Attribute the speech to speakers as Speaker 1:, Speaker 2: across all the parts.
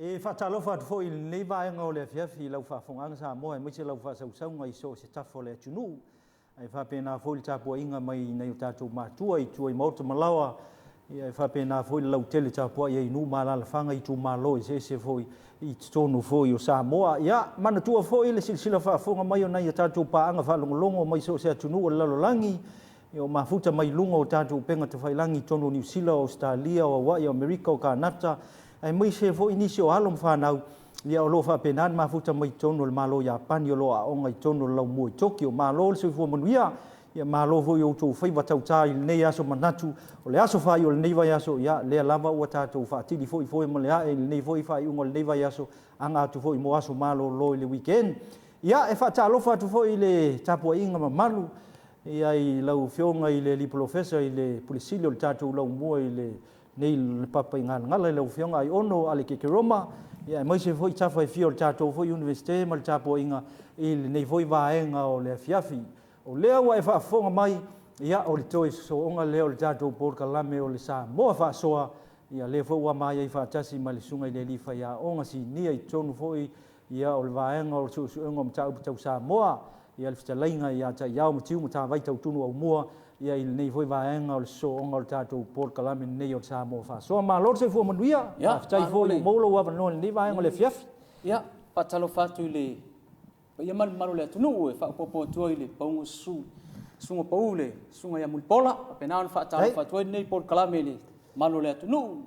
Speaker 1: E faatalofa atu foi i lenei vaega o le afiafi i lau faafofogaaga Samoa aemaise lau faasausauga i so o se tafa o le atunuu. Ae faapena foi le tapuaiga mai nai o tatou matua i tua i maota ma laoa, ia e faapena foi le lautele tapuai ai i nuu ma alaalafaga, itumalo eseese foi i totonu foi o Samoa. Ia, manatua foi le silasila faafofoga mai o nai a tatou paaga faalogologo mai so o se atunuu o le lalolagi, ia o mafuta mai luga o tatou upega tafailagi i totonu o Niu Sila, o Ausetalia, o Hawaii, o Amerika, o Kanata, aemaise foi nisi o alo ma fanau, ia o lo o faapena ona mafuta mai i totonu o le Malo o Iapani o lo o aooga i totonu o le laumua i Tokyo. Malo le soifua manuia, ia malo foi i outou faiva tauta i lenei aso manatu, o le aso faaiu o lenei vaiaso, ia lea lava ua tatou faatili foi foe ma le ae i lenei foi faaiuga o lenei vaiaso, aga atu foi mo aso malolo i le weekend. Ia, e faatalofa atu foi i le tapuaiga mamalu ia i lau Afioga i le Alii Polofesa i le Pule Sili o le tatou laumua i le nei le Papaigalagala i lau Afioga Aiono Aleke Keroma, ia aemaise foi tafa e fia o le tatou foi Iunivesite ma le tapuaiga i lenei foi vaega o le afiafi. O lea ua e faafofoga mai, ia o le toe sosooga lea o le tatou polokalame o le Samoa Faasoa, ia lea foi ua ma i ai faatasi ma le Susuga i le Alii Faiaoga Sinia i totonu foi ia o le vaega o le suesuega o mataupu tau Samoa, ia le fetalaiga ia Taiao Matiu Matavai Tautunu Aumua, ia i lenei foi vaega o le sosooga o le tatou polokalame lenei o le Samoa Faasoa. Malo le soifua manuia, faafetai foi ua maua lou avanoa i lenei vaega o le afiafi.
Speaker 2: Ia, faatalofa atu i le paia ma le mamalu o le atunuu e faaopoopo atu ai i le pauga o susu, susuga pau le susuga ia Mulipola, faapena ona faatalofa atu ai lenei polokalame i le mamalu o le atunuu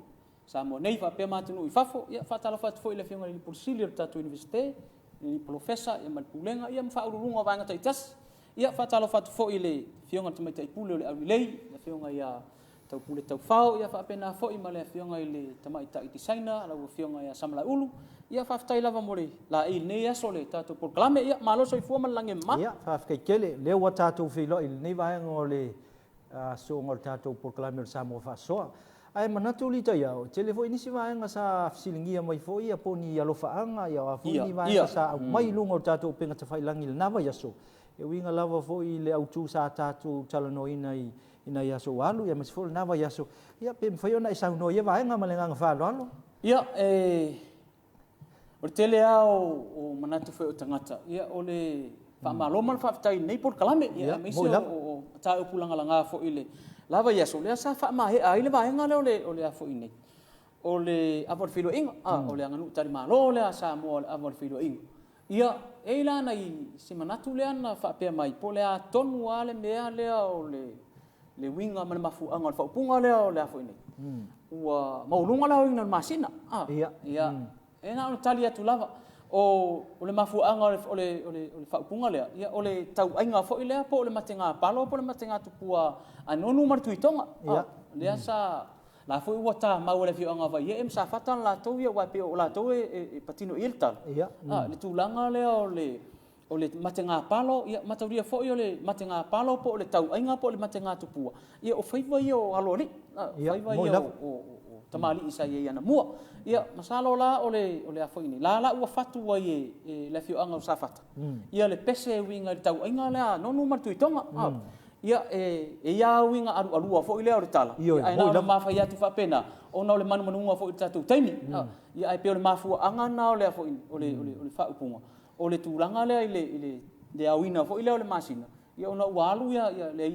Speaker 2: Samoa nei faapea ma atunuu i fafo. Ia, faatalofa atu foi i le Afioga i le Pule Sili o le tatou Iunivesite, le Polofesa ma le Pulega ma Faauluuluga o vaega taitasi. Ia, faatalofa atu foi i le Afioga i le Tamaitai Pule o le Aulelei, le Afioga ia Taupule Taufao, ia faapena foi ma le Afioga i le Tamaitai Designer, lau Afioga ia Samalaeulu. Ia, faafetai lava mo le laei i lenei aso o le tatou polokalame. Ia, malo le soifua ma le lagi e mama.
Speaker 1: Ia, faafetai tele. O lea ua tatou feiloai i lenei vaega o le sooga o le tatou polokalame o le Samoa Faasoa. Ae manatu Litaia, e tele foi nisi vaega sa fesiligia mai foi ia po o ni alofaaga, ia o a foi ni vaega sa aumai i luga o le tatou upega tafailagi i lena vaiaso, e uiga lava foi i le autu sa tatou talanoaina i nai aso ua alu, aemaise foi o lena vaiaso. Ia pe mafai ona e saunoa i ia vaega ma le agaga faaaloalo.
Speaker 2: Ia, o le tele lava o manatu foi o tagata, ia o le faamalo ma le faafetai i lenei polokalame, ia aemaise o mataupu lagalaga foi i le la vaiaso, lea sa faamaea ai le vaega lea o le a foi nei, o le ava o le feiloaiga, o le aganuu talimalo lea a Samoa o le ava o le feiloaiga. Ia, e i ai la nai se manatu lea na faapea mai, po o le a tonu lava le mea lea o le uiga ma le mafuaaga o le faaupuga lea o le a foi nei, ua maualuga le aoina o le masina. Ia, e na ona tali atu lava, o le mafuaaga o le faaupuga lea, ia o le tauaiga foi lea po o le mategapalo po o le mategatupua a Nonu ma le Tuitoga. Lea sa... La foi ua tamau e le afioaga o Vaiee ma Safata na latou ia, aua e pei o latou e patino i ai le tala, le tulaga lea o le mategapalo, ia mataulia foi o le mategapalo po o le tauaiga po o le mategatupua, ia o faiva ia o aloalii, o faiva ia o tamalii sa i ai anamua. Ia masalo la o le a foi nei, la la ua fatu ai e le afioaga o Safata, ia le pese e uiga i le tauaiga lea a Nonu ma le Tuitoga. Ia, e i ai lava uiga alualua foi lea o le tala, ae na ona mafai atu faapena, ona o le manumanuga foi i le tatou taimi. Ia, ae pei o le mafuaaga lena o le o le faaupuga, o le tulaga lea i le aoina foi lea o le masina, ia ona ua alu le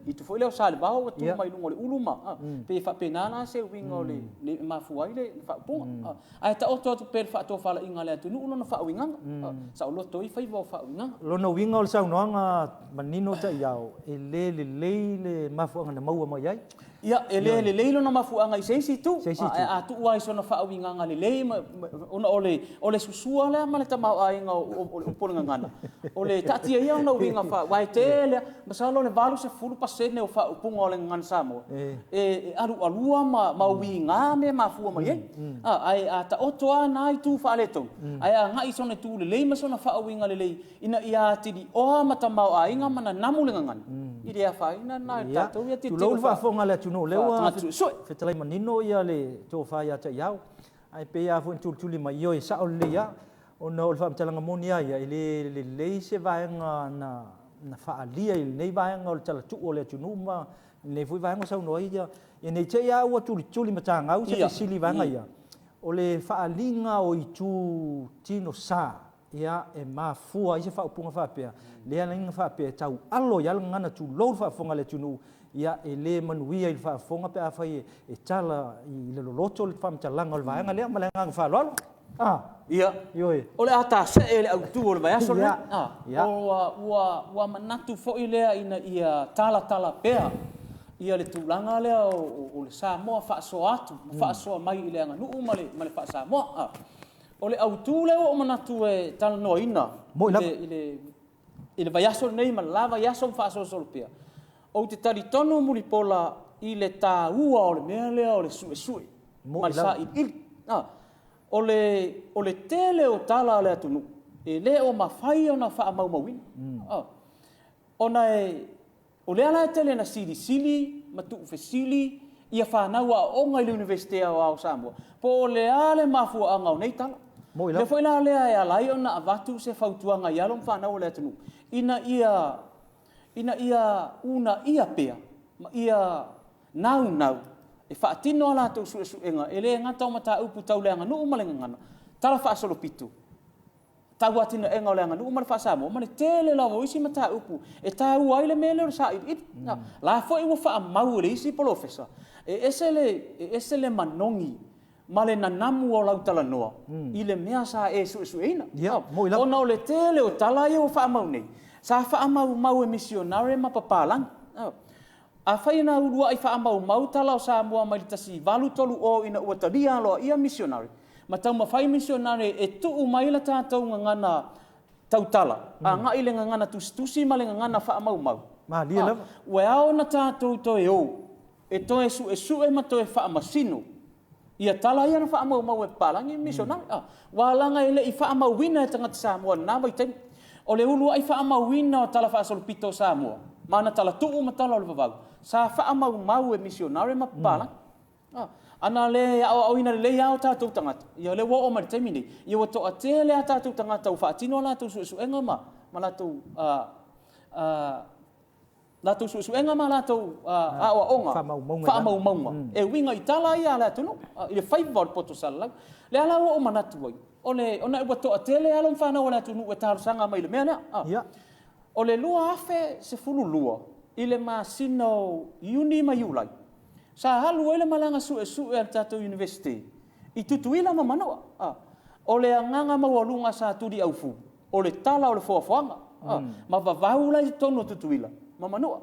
Speaker 2: itu foi lea o Salevao ua tu mai luga o le ulu ma, pei e faapena la se uiga o le e mafua ai le faaupuga. Ae taoto atu pea i le faatofalaiga a le atunuu lona faauigaga, saoloto ai faiva o faauigaga.
Speaker 1: Lona uiga o le saunoaga manino Taiao, e le lelei le mafuaaga na maua mai ai.
Speaker 2: Ia, e le lelei lona mafuaaga i se isi itu, ae a tuu lava i sona faauigaga lelei, ona o le susua lea ma le tamaoaiga o le upu o le gagana, o le taatia ia ona uiga faa... aua e tele lava, masalo o le 80% o faaupuga o le gagana Samoa, e alualua ma uiga mea e mafua mai ai. Ae a taoto lava na itu faaletonu, ae agai i sona itu lelei ma sona faauiga lelei ina ia atili oa ma tamaoaiga ma nanamu le gagana, e le afaina lena i tatou ia
Speaker 1: tilotilo. Tulou le faafofoga a le atunuu, o lea ua fetalai manino le tofa ia Taiao, ae pei lava foi ona tulituli mai, ioe, e sao lelei lava, ona o le faamatalaga moni lava ia, e le lelei se vaega na faaalia i lenei vaega o le talatuu o le atunuu ma lenei foi vaega o saunoa ai ia, ne i te i lava ua tulituli matagau se fesili i vaega ia, O le faaaliga o itu tino sa, ia, e mafua ai se faaupuga faapea, lea na iga faapea e taualo ai lava le gagana tulou le faafofoga a le atunuu, ia, e le manuia i le faafofoga pe afai e tala i le loloto le faamatalaga o le vaega lea. Ma le agaga faaaloalo. A,
Speaker 2: Ia,
Speaker 1: ioe.
Speaker 2: O le a tasee le autu o le vaiaso lenei.
Speaker 1: Ia, ia.
Speaker 2: Ua, ua, ua manatu foi lea ina ia talatala pea ia le tulaga lea o, o le Samoa faasoa atu ma faasoa mai i le aganuu ma le, ma le faa-Samoa. A. O le autu lea ua ou manatu e talanoaina
Speaker 1: Moi
Speaker 2: i
Speaker 1: lava.
Speaker 2: le, i le, i le vaiaso lenei ma le la vaiaso ma faasolosolo pea, ou te talitonu Mulipola i le taua o le mea lea o le suesue ma
Speaker 1: Moi
Speaker 2: le
Speaker 1: lava.
Speaker 2: sailiili. A. O le, o le tele o tala a le atunuu e le o mafai ona faamaumauina. A. Ona e, o lea la e tele ina silisili ma tuufesili ia fanau aooga i le Iunivesite Aoao o Samoa, po o le a le mafuaaga o nei tala.
Speaker 1: Moi
Speaker 2: O lea
Speaker 1: lava.
Speaker 2: foi la lea e ala ai ona avatu se fautuaga i alo ma fanau a le atunuu, ina ia, ina ia uunaia pea ma ia naunau e faatino a latou suesuega, e le gata o mataupu tau le aganuu ma le gagana, talafaasolopito, tau atinaega o le aganuu ma le faa-Samoa, ma le tele lava o isi mataupu e taua ai le mea lea o le sailiili. La foi ua faamau e le isi polofesa, e ese le, e ese le manogi ma le nanamu o lau talanoa i le mea sa e suesueina.
Speaker 1: Ia, moi lava.
Speaker 2: Ona o le tele o tala ia ua faamau nei, sa faamaumau e misionare ma papalagi. Afai na uluai faamaumau tala o Samoa mai le 1830 ina ua talia aloaia misionare, ma taumafai misionare e tuu mai la tatou gagana tautala, agai i le gagana tusitusi ma le gagana faamaumau.
Speaker 1: Malie lava.
Speaker 2: Ua ao ona tatou toe o e toe suesue ma toe faamasino ia tala ia na faamaumau e papalagi ma misionare. Aua leaga e le i faamauina e tagata Samoa i lena vaitaimi. O le uluai faamauina o tala faasolopito o Samoa, ma ana talatuu ma tala o le vavau, sa faamaumau e misionare ma papalagi. Ana le aoaoina lelei lava o tatou tagata, ia lea ua oo mai i le taimi nei, ia ua toatele a tatou tagata ua faatino a latou suesuega ma, ma latou latou suesuega ma latou aoaoga,
Speaker 1: Faamaumauga.
Speaker 2: faamaumauga e uiga i tala ia a le atunuu, i le faiva o le poto salalau. Lea la ua ou manatu ai, o le, ona ua toatele alo ma fanau a le atunuu e talosaga mai i le mea lea.
Speaker 1: Ia.
Speaker 2: O le 2012 i le masina o Iuni ma Iulai, sa alu ai le malaga suesue a le tatou Iunivesite i Tutuila ma Manua. O le agaga maualuga sa tuliaufu, o le tala o le foafoaga, ma vavau la i totonu o Tutuila ma Manua.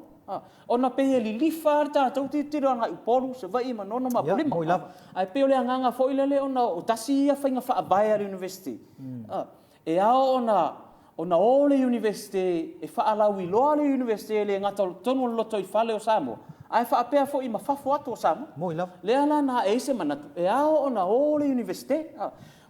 Speaker 2: Ona pei e lilifa lava le tatou tilotilo agai i Upolu, Savaii, Manono ma
Speaker 1: Ia,
Speaker 2: Apolima.
Speaker 1: moi lava.
Speaker 2: Ae pei o le agaga foi lele ona o tasi ia faiga faavae a le Iunivesite. E ao ona ona o le Iunivesite e faalauiloa le Iunivesite e le gata o totonu o le lotoifale o Samoa, ae faapea foi ma fafo atu o Samoa.
Speaker 1: Moi lava.
Speaker 2: Lea la na ae ai se manatu, e ao ona o le Iunivesite.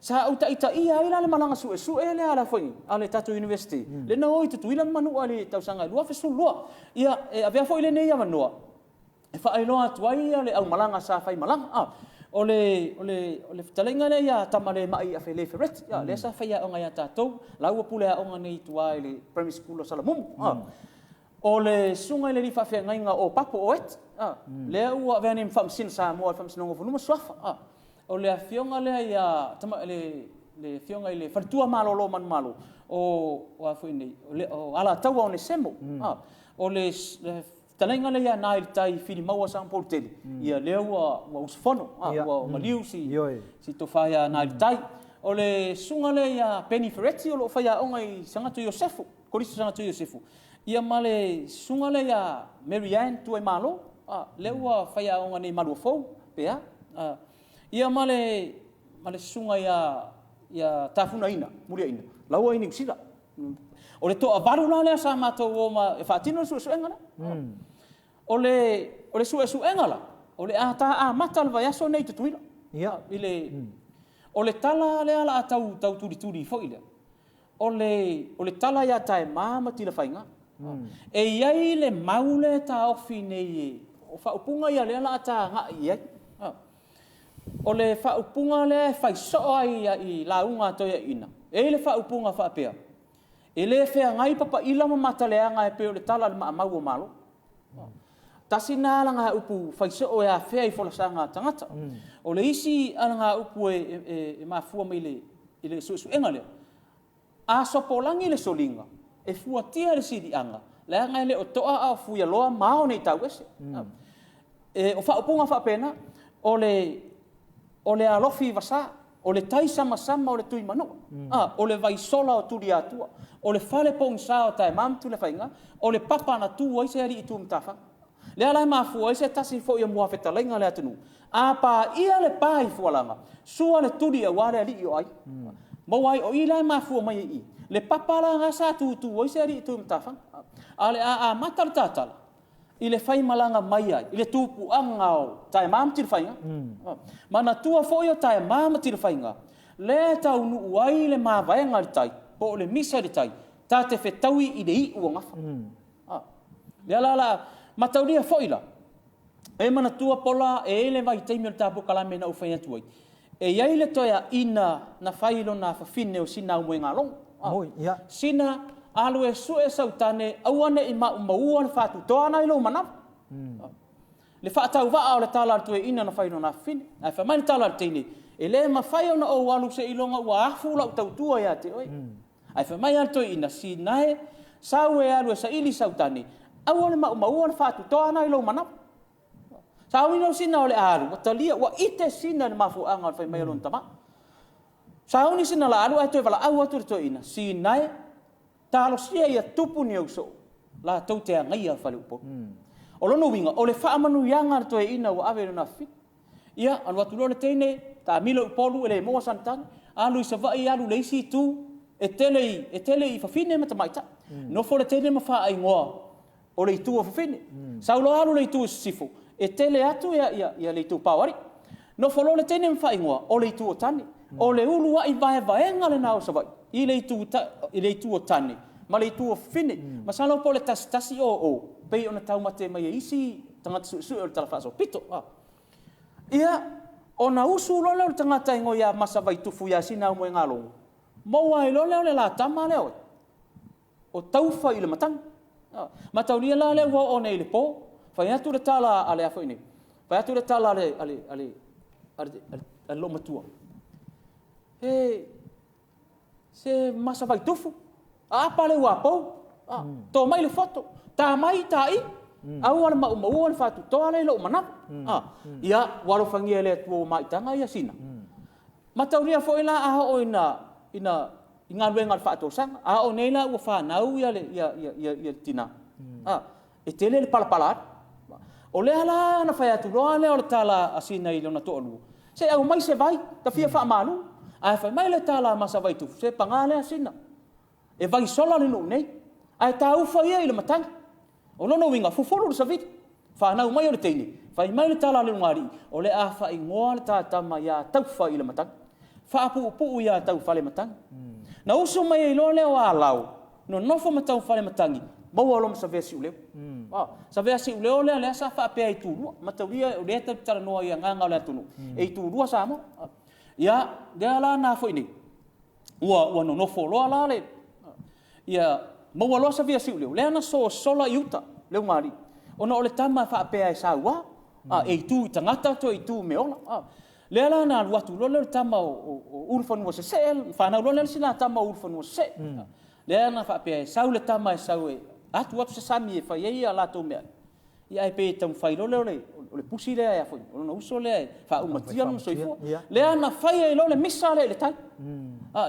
Speaker 2: Sa ou taitaia ai la le malaga suesue lea a le foi a le tatou Iunivesite, lea na o i Tutuila ma Manua i le tausaga e 2012. Ia, e avea foi lenei avanoa e faailoa atu ai le aumalaga sa faimalaga. O le, o le, o le fetalaiga lea ia Tamalemai Afele Fereti, lea sa faiaoga ia tatou, la ua pule aoga nei i tua i le Primary School o Salamumu. O le susuga i le alii faafeagaiga o Papo o Eti, lea ua avea nei ma Faamasino Samoa i le Faamasinoga o Fanua ma Suafa. O le afioga lea ia tama, le, le afioga i le faletua malolo o Manumalo o, o a foi nei, o, le, o Alataua Onesemo. O le, le fetalaiga lea ia Nailitai Filimaua Sagapolutele, ia lea ua, ua usufono, ua maliu si,
Speaker 1: Ioe.
Speaker 2: si tofa ia Nailitai. O le susuga lea ia Penny Ferretti o lo o faiaoga i Sagatio Iosefu, Kolisi o Sagatio Iosefu. Ia ma le susuga lea ia Mary Ann Tuaimalo, lea ua faiaoga nei i Maluafou, pe a. Ia ma le, ma le susuga ia, ia Tafunaina, Muliaina, la ua i Niu Sila. O le toavalu la lea sa matou o ma e faatino le suesuega lea. O le, o le suesuega la, o le a ta amata le vaiaso nei i Tutuila.
Speaker 1: Ia.
Speaker 2: I le, o le tala lea o le a tau, tau tulituli foi lea, o le, o le tala ia Taema ma Tilafaiga. E i ai le mau lea e taofi nei e, o faaupuga ia lea o le a ta agai i ai. O le faaupuga lea e fai soo ai i lauga a toeaiina, e i ai le faaupuga faapea, e le feagai papaila ma mataleaga e pei o le tala a le maamau o Malo. Tasi na alagaupu fai soo e afea i folasaga a tagata. O le isi alagaupu e mafua mai i le suesuega lea, a sopolagi le soliga, e fuatia le siliaga, leaga e le o toa a o fuialoa ma ao nei tauese. O faaupuga faapena, o le alofi vasa, o le tai samasama o le Tuimanua, o le vaisola o Tuliatua, o le fale pogisa o Taema ma Tilafaiga, o le papa na tu ai se alii tu matafaga. Lea la e mafua ai se tasi foi o muafetalaiga a le atunuu, a paia le pa i Fualaga, sua le tuli aua le alii o aiga. Maua ai, o i la e mafua mai ai i, le papa la lena sa tutu ai se alii tu matafaga. A o le a amata le tatala i le faimalaga mai ai, i le tupuaga o Taema ma Tilafaiga, manatua foi o Taema ma Tilafaiga, lea e taunuu ai le mavaega i le tai, po o le misa i le tai, ta te fetaui i le iu o gafa. Lea la la, mataulia foi la, e manatua Pola e i ai le vaitaimi o le tatou kalame na ou fai atu ai, e i ai le toeaina na fai i lona afafine o sina aumoegalogo.
Speaker 1: Moi, ia.
Speaker 2: Sina, alu e sue sau tane, aua ne i maumauua le faatutoa na i lou manawa. Le faatauvaa o le tala a le toeaina na fai i lona afafine. Ae fai mai le tala a le teine, e le mafai ona ou alu seiloga ua afu lau tautua ia te oe. Ae fai mai lava le toeaina, sinae, sau e alu e saili sau tane, aua le maumauua le faatutoa na i lou manawa. Sauni loa sina o le a alu, ua talia, ua ite sina i le mafuaaga o le fai mai a lona tama. Sauni sina la alu ae toe valaau atu le toeaina, sinae, talosia ia tupu ni ou soo, latou te agaia faleupolu. O lona uiga, o le faamanuiaga a le toeaina ua ave i lona afafine. Ia, alu atu loa le teine, taamilo i Upolu e le maua sana tane, alu i Savaii alu i le isi itu, e tele i, e tele i fafine ma tamaitai. Nofo le teine ma faaigoa o le itu o fafine. Sau loa alu le itu i sisifo, e tele atu ia le itupa o alii. Nofo loa le teine ma faaigoa o le itu o tane. O le uluai vaevaega lena o Savaii i le itu, i le itu o tane ma le itu o fafine. Masalo po o le 1100 pei ona taumate mai e isi tagata suesue o le Tala Faasolopito. Ia, ona usu loa lea o le tagata igoa ia Masavaitufu ia Sina Aumoegalogo, maua ai loa lea o le latama lea oe, o taufa i le matagi. Mataulia la lea ua oo nei i le po, fai atu le tala a le a foi nei, fai atu le tala a le, a le, a le, a le, a le loomatua, e se Masavaitufu, aapa le uapou, to mai le foto, ta mai ta i, aua le maumauua le faatutoa lea i lou manawa. Ia, ua alofagia e le Atua ua maitaga ia sina. Mataulia foi la a oo ina, ina i galuega o le faatosaga, a oo nei la ua fanau ia le, ia, ia, ia, ia le tina. E tele le palapala atu. O lea la na fai atu loa lea o le tala a Sina i lona toalua, se aumai se vai, ta fia faamalu. Ae fai mai le tala a Masavaitufu, se paga lea Sina, e vai sola le nuu nei, ae taufa ia i le matagi. O lona uiga, fufulu le savili, fanau mai o le teine, fai mai le tala a le ulugalii, o le a faaigoa le tatama ia Taufa i le matagi, faapuupuu ia Taufalematagi. Na usu mai ai loa lea o Alao, nonofo ma Taufalematagi, maua loa ma Savea Siuleo. Savea Siuleo lea lea sa faapea e itulua, mataulia o lea tatou te talanoa i agaga o le atunuu, e itulua Samoa. Ia, lea la na foi nei, ua nonofo loa la le, ia maua loa Savea Siuleo, lea na sosola i uta le ulugalii, ona o le tama e faapea e saua, e itu i tagata toe itu i meaola. Lea la na alu atu loa lea o le tama o Ulufanua Sesee, fanau loa lea le sina tama o Ulufanua Sesee. Lea na faapea e sau le tama e sau e atu atu se sami e fai ai a latou mea. Ia ae pei e taumafai loa lea o le pusi lea e foi, o lona uso lea e faaumatia lona soifua. Lea na fai ai loa le misa lea i le tai.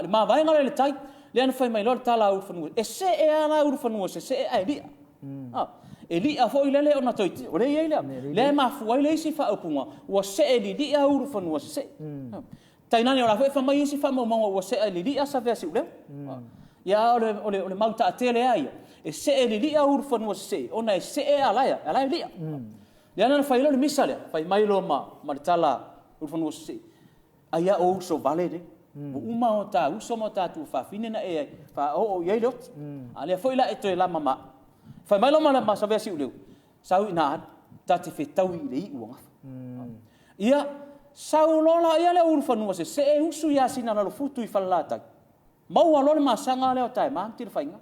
Speaker 2: Le mavaega lea i le tai, lea na fai mai loa le tala a Ulufanua, e see lava la Ulufanua Sesee ae lia. E lia foi lele ona toeitiiti, o lea e i ai lea. Lea e mafua ai le isi faaupuga, ua see lilia Ulufanua Sesee. Tainane o la foi e fai mai isi faamaumauga ua see lilia Savea Siuleo. Ia o le mau taatele lava ia, e see lilia Ulufanua Sesee, ona e see alaea, alaea lia. Lea na fai loa le misa lea, fai mai loa ma le tala Ulufanua Sesee, ai a o uso vale nei. Ua uma o ta uso ma o tatou fafine na e faaoo i ai le oti. A lea foi la e toe lama ma. Fai mai loa ma Savea Siuleo, sau ina alu, ta te fetaui i le iu o gafa. Ia, sau loa la ia le Ulufanua Sesee usu ia Sina Lalofutu i Falelatai, maua loa le masaga lea o Taema ma Tilafaiga.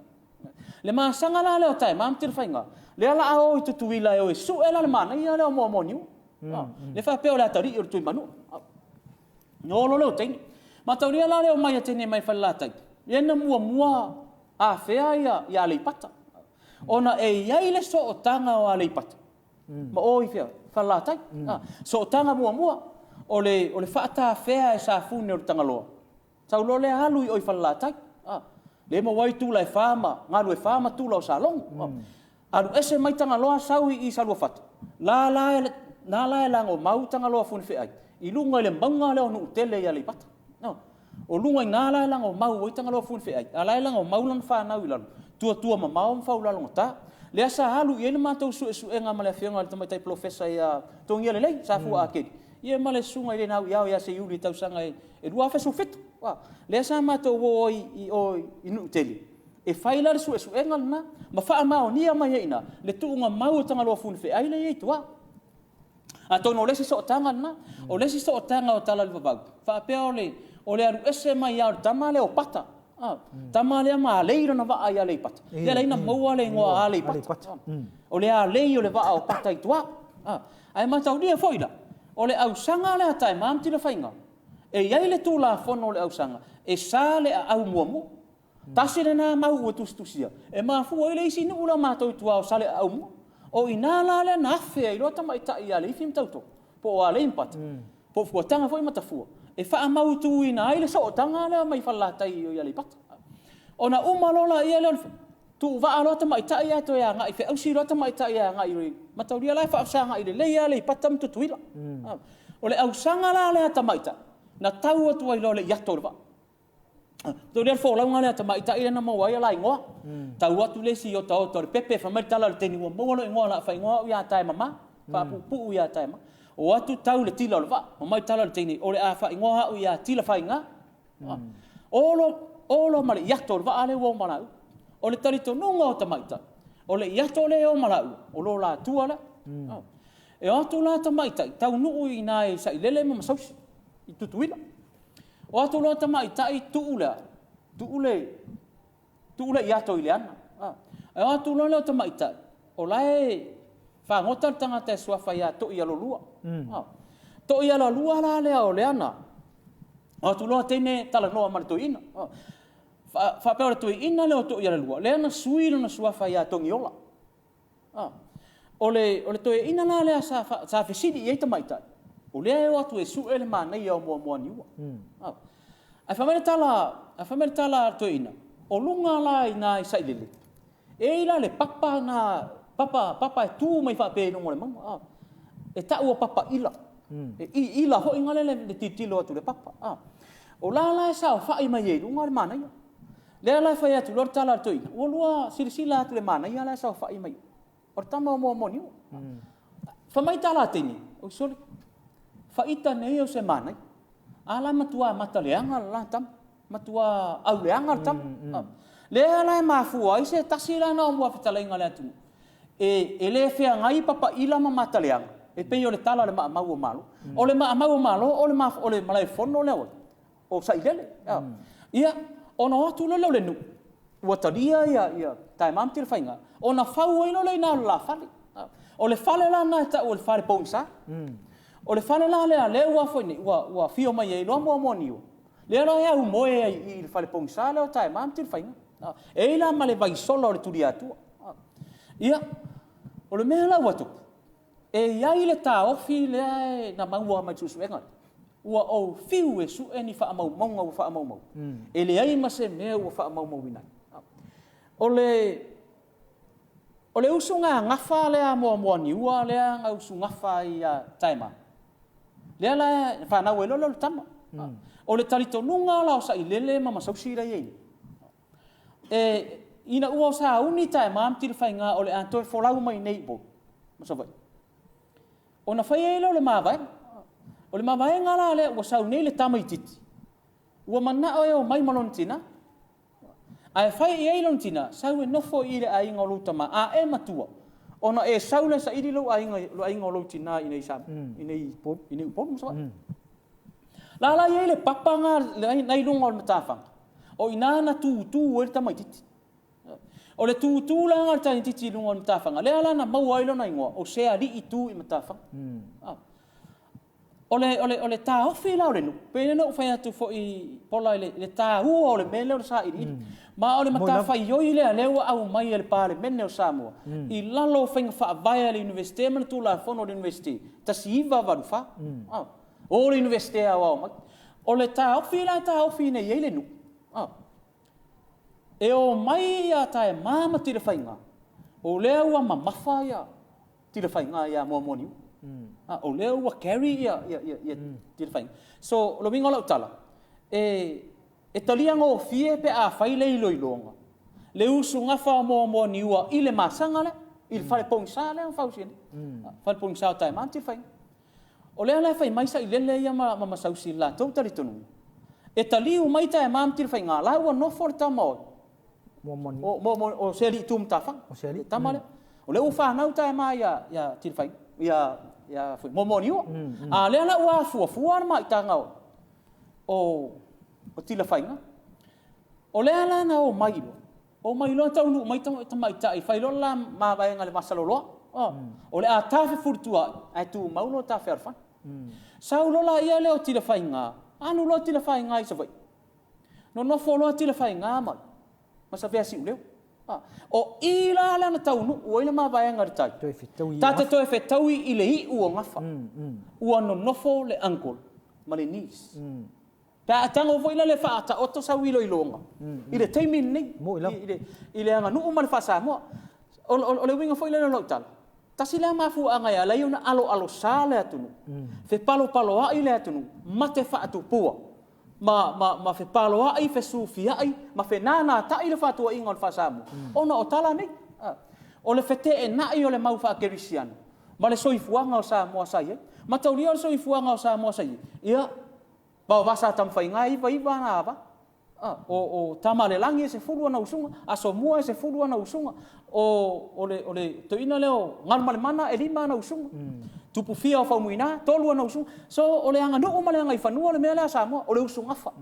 Speaker 2: Le masaga la lea o Taema ma Tilafaiga, lea la a o i Tutuila e o e sue la le manaia lea o Moamoaniua. Lea faapea o le atalii o le Tuimanua. Ona o loa lea o teine. Mataulia la le omai a teine mai Falelatai, lea na muamua afea ia Aleipata. Ona e i ai le sootaga o Aleipata ma o i fea? Falelatai. Sootaga muamua, o le faatafea e Safune o le Tagaloa, sau loa lea alu i o i Falelatai. Lea e maua ai tula e fa ma galu e fa ma tula o Salogo. Alu ese mai Tagaloa sau i Saluafata, la la e lagomau Tagaloa Funifeai i luga i le mauga lea o Nuutele i Aleipata. O luga i ina la e lagomau ai Tagaloa Funifeai, a o la e lagomau lana fanau i lalo, tuatua mamao ma faulalogata. Lea sa alu i ai le matou suesuega ma le afioga i le Tamaitai Polofesa ia Togialelei Safua Akeni, ia ma le susuga i le Nauiao ia Seiuli i le tausaga e 2017. Lea sa matou o ai i o i Nuutele, e fai la le suesuega lena, ma faamaonia mai ai i ina le tuugamau o Tagaloa Funifeai lea e i ai i tua. Atonu o le isi sootaga lena. O le isi sootaga o tala i le vavau, faapea o le alu ese mai lava o le tama lea o Pata, tama lea ma alei lona vaa i Aleipata, lea la na maua le igoa Aleipata. O le alei o le vaa o Pata i tua. Ae mataulia foi la, o le ausaga lea a Taema ma Tilafaiga, e i ai le Tulafono o le ausaga, e sa le aau muamua. Tasi lena mau ua tusitusia, e mafua ai le isi nuu la matou i tua o Saleaaumua. O i ina la lea na afe ai loa tamaitai ia Leifi ma Tautogo, po o Alei ma Pata, po o Fuataga foi ma Tafua, e faamautuina ai le sootaga lea mai Falelatai i Aleipata. Ona uma loa lea o le tuuvaa loa tamaitai ae toe agai feausi loa tamaitai e agai i mataulia la e faafesagai lelei Aleipata ma Tutuila. O le ausaga la lea a tamaitai, na tau atu ai loa le iato o le vaa. Mataulia le folauga lea a tamaitai lea na maua ai la igoa. Tau atu le isi i otaota o le pepe, fai mai le tala a le teine, ua maua lou igoa o le a faaigoa au ia Taemama, faapuupuu ia Taema. O atu tau le tila o le vaa, fai mai le tala a le teine, o le a faaigoa au ia Tilafaiga. Olo ma le iato o le vaa lea ua o ma laua. O le talitonuga o tamaitai, o le iato lea e o ma laua, o lo latua lea. E o atu la tamaitai, taunuu i ina i Sailele ma Masausi, i Tutuila. O atu loa tamaitai tuu lea, tuu le iato i le ana. E o atu loa lea o tamaitai, o la e fagota le tagata e suafa ia Toialolua. Toialolua la lea o le ana, o atu loa teine talanoa ma le toeaina. Faapea o le toeaina lea o Toialolua, lea na sui lona suafa ia Togiola. O le toeaina la lea sa fesili i ai tamaitai, o lea e o atu e sue le manaia o Moamoaniua. Ae fai mai le tala a le toeaina, o luga la i ina i Sailele, e i la le papa na, papa e tu mai faapea i luga o le mauga. E tau o papa ila. E i ila foi ngale le tilotilo atu le papa. O la la e saofai mai ai i luga le manaia. Lea la e fai atu loa le tala a le toeaina, ua lua silasila atu le manaia la e saofai mai. O le tama o Moamoaniua. Fai mai tala a teine, oi sole, faita nei o se manaia. A la matua mataleaga le la tama, matua auleaga le tama. Lea la e mafua ai se tasi la na o muafetalaiga le atunuu. E le feagai papaila ma mataleaga, e pei o le tala o le maamau o Malo. O le maamau o Malo, o le malaefono lea o Sailele. Ia, ona o atu loa lea o le nuu, ua talia ia Taema ma Tilafaiga, ona fau ai loa lea i ina o le la fale. O le fale la na e tau o le fale pogisa. O le fale la lea, lea ua foi nei, ua fio mai ai loa Moamoaniua. Lea la e aumoe ai i le fale pogisa lea o Taema ma Tilafaiga. E i la ma le vaisola o le Tuliatua. Ia, o le mea la ua tupu, e i ai le taofi lea na maua mai suesuega. Ua ou fiu e sue ni faamaumauga ua faamaumau. E leai ma se mea ua faamaumauina. O le usuga gafa lea Moamoaniua lea na usugafa ai ia Taema. Lea la e fanau ai loa lea o le tama. O le talitonuga la o Sailele ma Masausi la e i ai. Ina ua sauni Taema ma Tilafaiga o le a toe folau mai nei i Upolu ma Savaii. Ona fai ai lea o le mavaega. O le mavaega la lea ua sau nei le tamaitiiti, ua manao e omai ma lona tina. Ae fai i ai lona tina, sau e nofo i le aiga o lou tama, a e matua, ona e sau lea saili lou aiga o lou tina i nei Upolu ma Savaii. La la i ai le papa nai luga o le matafaga, o ina na tutu ai le tamaitiiti. O le tutulaga o le tamaitiiti i luga o le matafaga, lea la na maua ai lona igoa, o se alii tu i matafaga. O le, o le, o le taofi la o le nuu, pei ona ou fai atu foi Pola i le, le taua o le mea lea o le sailiili. Ma o le matafaioi lea lea ua aumai e le Palemene o Samoa i lalo o faiga faavae a le Iunivesite ma le Tulafono a le Iunivesite 1984. O le Iunivesite aoao mai. O le taofi la e taofi nei ai le nuu, e omai ia Taema ma Tilafaiga, o lea ua mamafa ia Tilafaiga ia Moamoaniua. O lea ua carry ia Tilafaiga. So, o le uiga o lau tala, e talia gofie pe a fai le iloiloga, le usugafa o Moamoaniua i le masaga lea, i le fale pogisa lea na fausia nei, fale pogisa o Taema ma Tilafaiga. O lea la e fai mai Sailele ia ma Masausi i le latou talitonuga, e taliu mai Taema ma Tilafaiga, la ua nofo le tama o o Sealii tu matafaga, le tama lea. O lea ua fanau Taema ia Tilafaiga, ia Moamoaniua. A o lea la ua afuafua le maitaga o Tilafaiga, o lea la na omai loa, omai loa taunuu mai tamaitai, fai loa le la mavaega i le vasaloloa. O le a tafefulituaai, ae tumau lo ta fealofani. Sau loa laia lea o Tilafaiga, alu loa Tilafaiga i Savaii, nonofo loa Tilafaiga ma Saveasiuleo. O i la lea na taunuu ai le mavaega i le tai, ta te toe fetaui i le iu o gafa, ua nonofo le uncle ma le niece. Pe a tago foi la le faataoto sau iloiloga i le taimi lenei, i le aganuu ma le faa-Samoa. O le uiga foi lea o lau tala, tasi lea mafuaaga e ala ai ona aloalosa le atunuu, fepalopaloai le atunuu, ma te faatupua, ma fepaloai, fesufiai, ma fenanatai le faatuaiga o le faa-Samoa, ona o tala nei. O le feteenai o le mau faakerisiano ma le soifuaga o Samoa sa i ai. Mataulia o le soifuaga o Samoa sa i ai, ia, vaovasa Tamafaiga e 99 ana ava, o Tamaalelagi e 10 ana usuga, Asomua e 10 ana usuga, o le toeaina lea o Galumalemana e 5 ana usuga, Tupufia o Faumuina, 3 ana usuga. So, o le aganuu ma le agaifanua o le mea lea a Samoa, o le usugafa.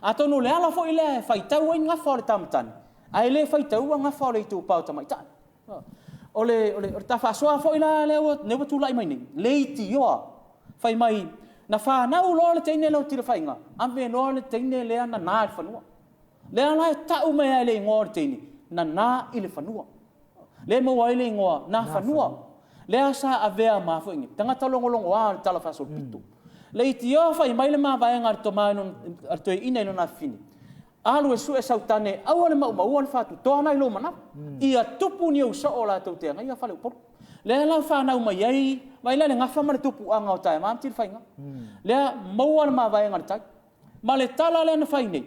Speaker 2: Atonu o le ala foi lea e faitau ai gafa o le tamatane, ae le faitaua gafa o le itupa o tamaitai. O le tafaasoa foi la lea ua tulai mai nei, leitioa, fai mai, na fanau loa le teine lea o Tilafaiga, ave loa le teine lea nana i le fanua. Lea la e tau mai ai le igoa o le teine, nana i le fanua. Lea e maua ai le igoa, na fanua. Lea sa avea ma foi nei, tagata logologoa o le tala faasolopito. Leitioa fai mai le mavaega a le tama a le toeaina i lona afafine, alu e sue sau tane, aua le maumaua le faatutoa na i lou manawa. Ia tupu ni ou soo latou te agaia fale Upolu. Lea la fanau mai ai, vai la le gafa ma le tupuaga o Taema ma Tilafaiga. Lea maua le mavaega a le tai. Ma le tala lea na fai nei,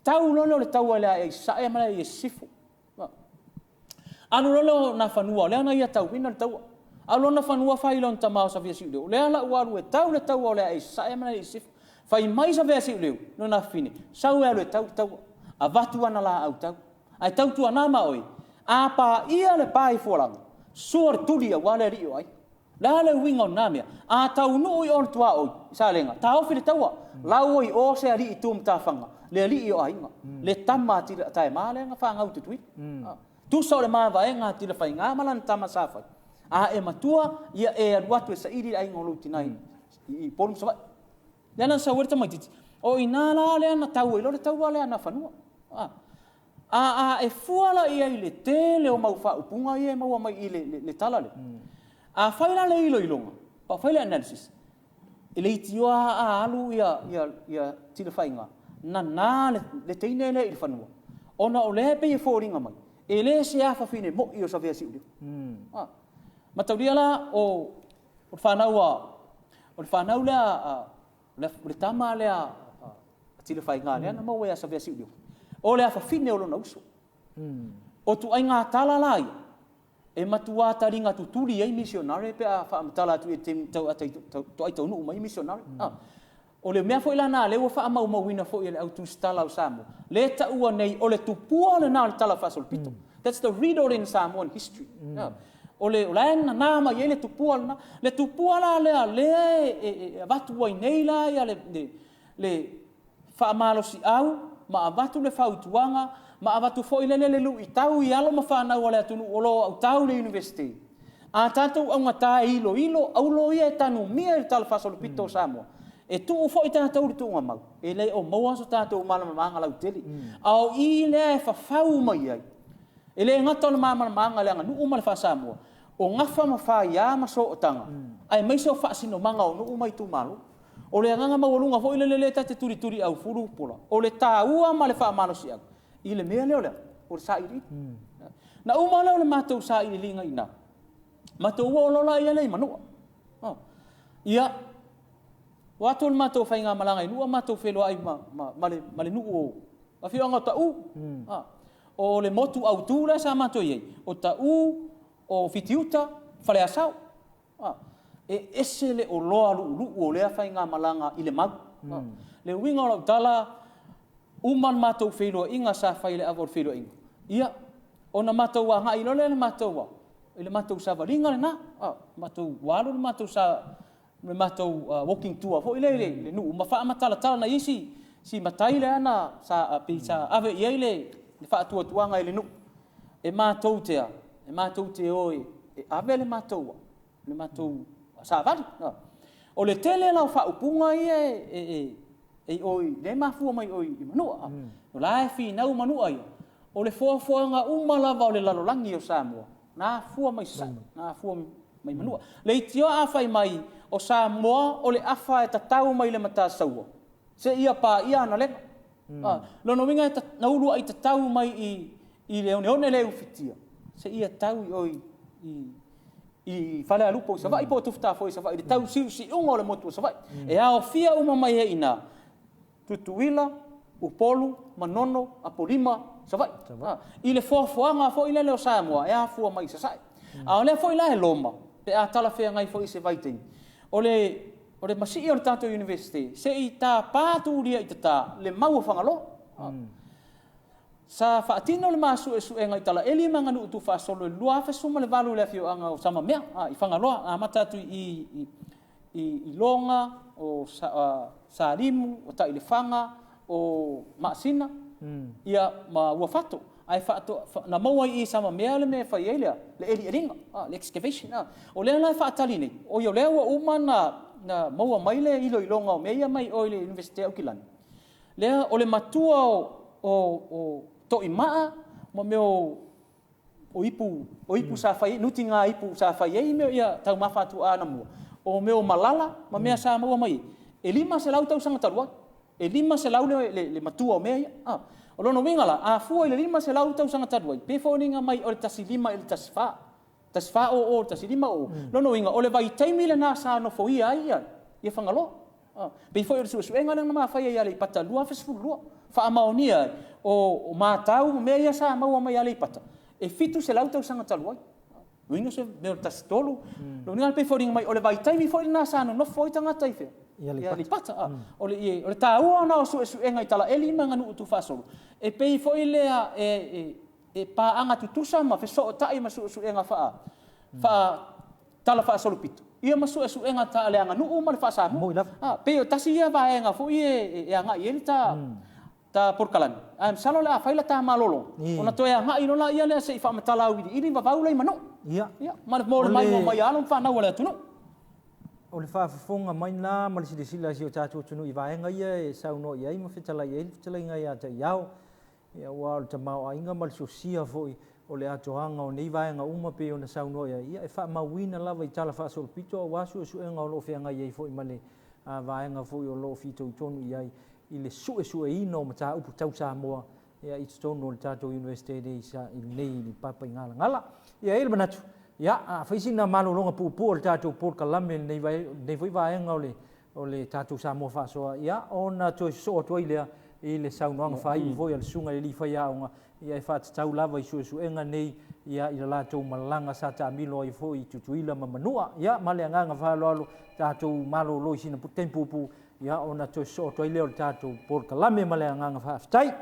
Speaker 2: tau loa lea o le taua i le ae i Sasae ma le ae i Sisifo. Alu loa lea o Nafanua, lea na ia tauina le taua. Alu loa Nafanua fai lona tama o Saveasiuleo, lea la ua alu e tau le taua o le ae i Sasae ma le ae i Sisifo. Fai mai Saveasiuleo, lona afafine, sau e alu e tau le taua. Avatu ana laau tau. Ae tautuana ma oe, a paia le pa i Fualaga, sua le tuli aua le alii o aiga. Le a le uiga o na mea? A taunuu i o le tuaoi, i Salega, taofi le taua, lau i o se alii tu matafaga, le alii o aiga, le tama a Taema lea na fanau i Tutuila. Tusa o le mavaega a Tilafaiga ma lana tama sa fai, a e matua, ia e alu atu e saili le aiga o lou tina i Upolu ma Savaii. Lea na sau ai le tamaitiiti, o i ina la lea na tau ai loa le taua lea a Nafanua. A e fua la i ai i le tele o mau faaupuga ia e maua mai i le tala lea, a fai la le iloiloga, a fai le analysis, e leitioa a alu ia Tilafaiga, nana le teine lea i le fanua, ona o lea e pei e foliga mai, e le se afafine moi o Saveasiuleo. Mataulia la o le fanau a, o le fanau lea, o le tama lea a Tilafaiga lea na maua ia Saveasiuleo, o le afafine o lona uso. O tuaiga tala la ia, e matua taliga tutuli ai misionare pe a faamatala atu i le toai taunuu mai misionare. O le mea foi la na lea ua faamaumauina foi e le au tusitala o Samoa, le taua nei o le tupua lena o le tala faasolopito. That's the riddle in Samoan history. O le la e nana mai ai le tupua lena. Le tupua la lea lea e avatu ai nei la ia le faamalosiau ma avatu le fautuaga Ma avatu foi lele le luitau i alo ma fanau a le atunuu o lo o autau i le Iunivesite, a tatou augata e iloilo aulo ia e tanumia i le talafaasolopito o Samoa, e tuu foi tatou i le tuugamau, e le o maua so tatou malamalamaaga lautele. A o i lea e fafau mai ai, e le gata o le malamalamaaga i le aganuu ma le faa-Samoa, o gafa ma faia ma sootaga, aemaise o faasinomaga o nuu ma itumalo. O le agaga maualuga foi lele lea ta te tulituliaufulu Pola, o le taua ma le faamalosiau i le mea lea o le a? O le sailiili. Na uma lea o le matou sailiiliga i ina, matou oo loa lea i Manua. Ia, o atu le matou faigamalaga i Nua matou feiloai ma, ma, ma, le, ma le nuu o afioaga o Tau. O le motu autu lea sa matou i ai, o Tau, o Fitiuta, Faleasao. E ese le oloa luuluu o lea faigamalaga i le mau. Le uiga o lau tala, uma le matou feiloaiga sa fai i le ava o le feiloaiga, ia, ona matou agai loa lea i le matou, i le matou savaliga lena, matou, ua alu le matou sa, le matou walking tour foi lea i le nuu ma faamatalatala nai isi si matai lea na sa pei sa ave i ai le faatuatuaga i le nuu e matou te a, e matou te o e ave le matou le matou savali. O le tele la o faaupuga ia e i o i lea e mafua mai o i Manua. O la e finau Manua ia, o le foafoaga uma lava o le lalolagi o Samoa, na afua mai Sasae, na afua mai Manua. Leitioa a fai mai o Samoa o le afa e tatau mai le Matasaua seia paia Analega. Lona uiga na uluai tatau mai i le oneone lea e ufitia seia tau i o i Falealupo i Savaii po o Tufutafoe i Savaii, i le tausiusiuga o le motu o Savaii. E aofia uma mai ai i ina Tutuila, Upolu, Manono, Apolima, Savaii. I le foafoaga foi lele o Samoa e afua mai i Sasae. A o lea foi la e Roma, pe a talafeagai foi i se vaitaimi, o le masii o le tatou Iunivesite, se i tapa tūlia i tata le mau o Fagaloa. Sa faatino le ma suesuega i Talaeli ma Aganuu Tuufaasolo i le 2018 i le afioaga o Samamea, i Fagaloa, amata atu i i Loga, o Salimu, o Tailefaga, o Maasina, ia ma Uafato. Ae faato, na maua i i Samamea le mea e fai ai le, le elieliga, le excavation. O lea la e faatali nei, oi o lea ua uma na, na maua mai le iloiloga o mea ia mai o i le Iunivesite o Aukilani. Lea o le matua o, o, o Toimaa ma mea o o ipu, o ipu sa fai ai, nutiga ipu sa fai ai mea ia taumafa atuaa anamua, o mea o malala ma mea sa maua mai ai, e 500 tausaga talu ai. E 500 le, le, le matua o mea ia. Ah. O lona uiga la, a fua i le 500 tausaga talu ai, pe foliga mai o le 15 i le 14. 1400 i le 1500. Lona uiga, o le vaitaimi lena sa nofoia ai ia, ia Fagaloa. Ah. Pei foi o le suesuega lea na ma faia i Aleipata 2012. Faamaonia ai, o, o matau ma mea ia sa maua mai Aleipata, e 700 tausaga talu ai. Uiga se mea o le 13. Lona uiga pei foliga mai o le vaitaimi foi lena sa nonofo ai tagata i fea? I Aleipata. Ah. O le, o le taua ona o suesuega i Talaeli ma Aganuu Tuufaasolo, e pei foi lea e, e, e paaga tutusa ma fesootai ma suesuega faa, faa talafaasolopito, ia ma suesuega taaleaganuu ma le faa-Samoa. Ah, pei o tasi ia vaega foi e, e agai i ai le ta, ta polokalame, ae masalo o le a fai la ta malologa, ona toe agai loa laia lea se i faamatala auiliili vavau lai Manua.
Speaker 1: Ia.
Speaker 2: Ia, ma le mo le maimoa mai a alo ma fanau a le atunuu.
Speaker 1: O le faafofoga mai lena ma le silasila a si o tatou atunuu i vaega ia e saunoa i ai ma fetalai i ai le fetalaiga ia Taiao. Ia, aua o le tamaoaiga ma le sosia foi o le atoaga o nei vaega uma pei ona saunoa i ai, ia, e faamauina lava i tala faasolopito aua suesuega o lo o feagai ai foi ma le vaega foi o lo o fitoitonu i ai i le suesueina o mataupu tau Samoa ia, i totonu o le tatou Iunivesite nei i lenei i le Papaigalagala. Ia, e i ai le manatu, ia, a fai sina malologa puupuu o le tatou polokalame i lenei foi vaega o le o le tatou Samoa Faasoa, ia, ona toe sosoo atu ai lea i le saunoaga faaiu foi a le Susuga i le Alii Faiaoga, ia, e faatatau lava i suesuega nei, ia, i le latou malaga sa taamilo ai foi i Tutuila ma Manua. Ia, ma le agaga faaaloalo, tatou malolo i sina taimi puupuu, ia, ona toe sosoo atu ai lea o le tatou polokalame ma le agaga faafetai.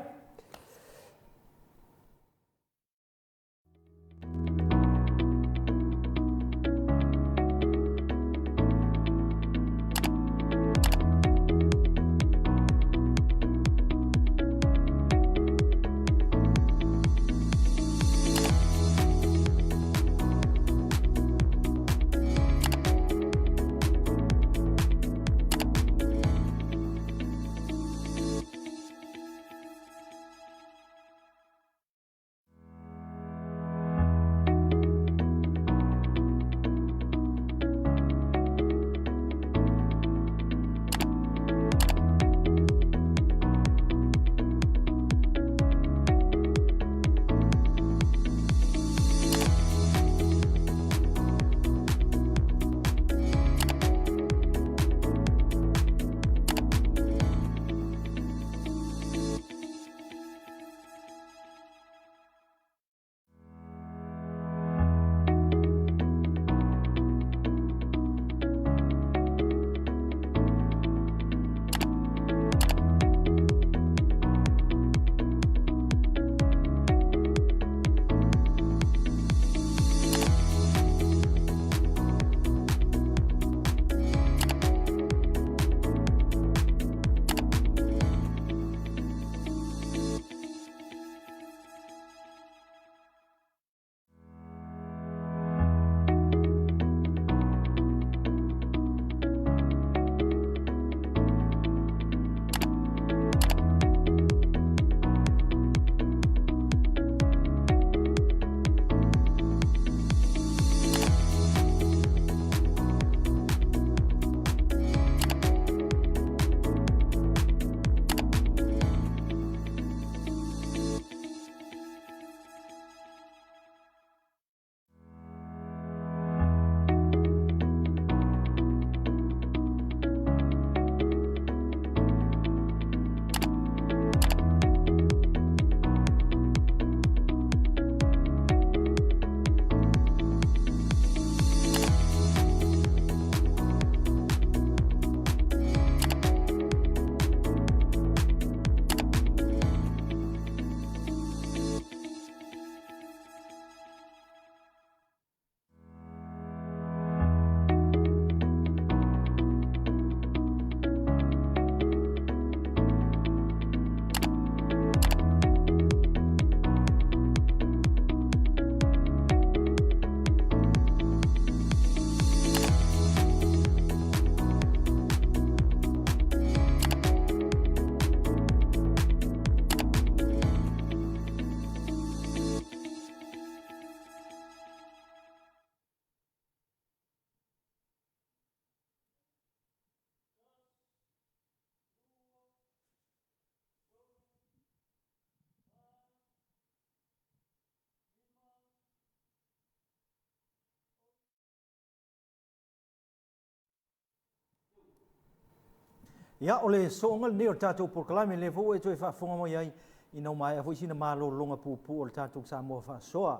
Speaker 1: Ia, o le sooga lenei o le tatou polokalame, lea foi ua e toe faafofoga mai ai ina ua maea foi sina malologa puupuu o le tatou Samoa Faasoa.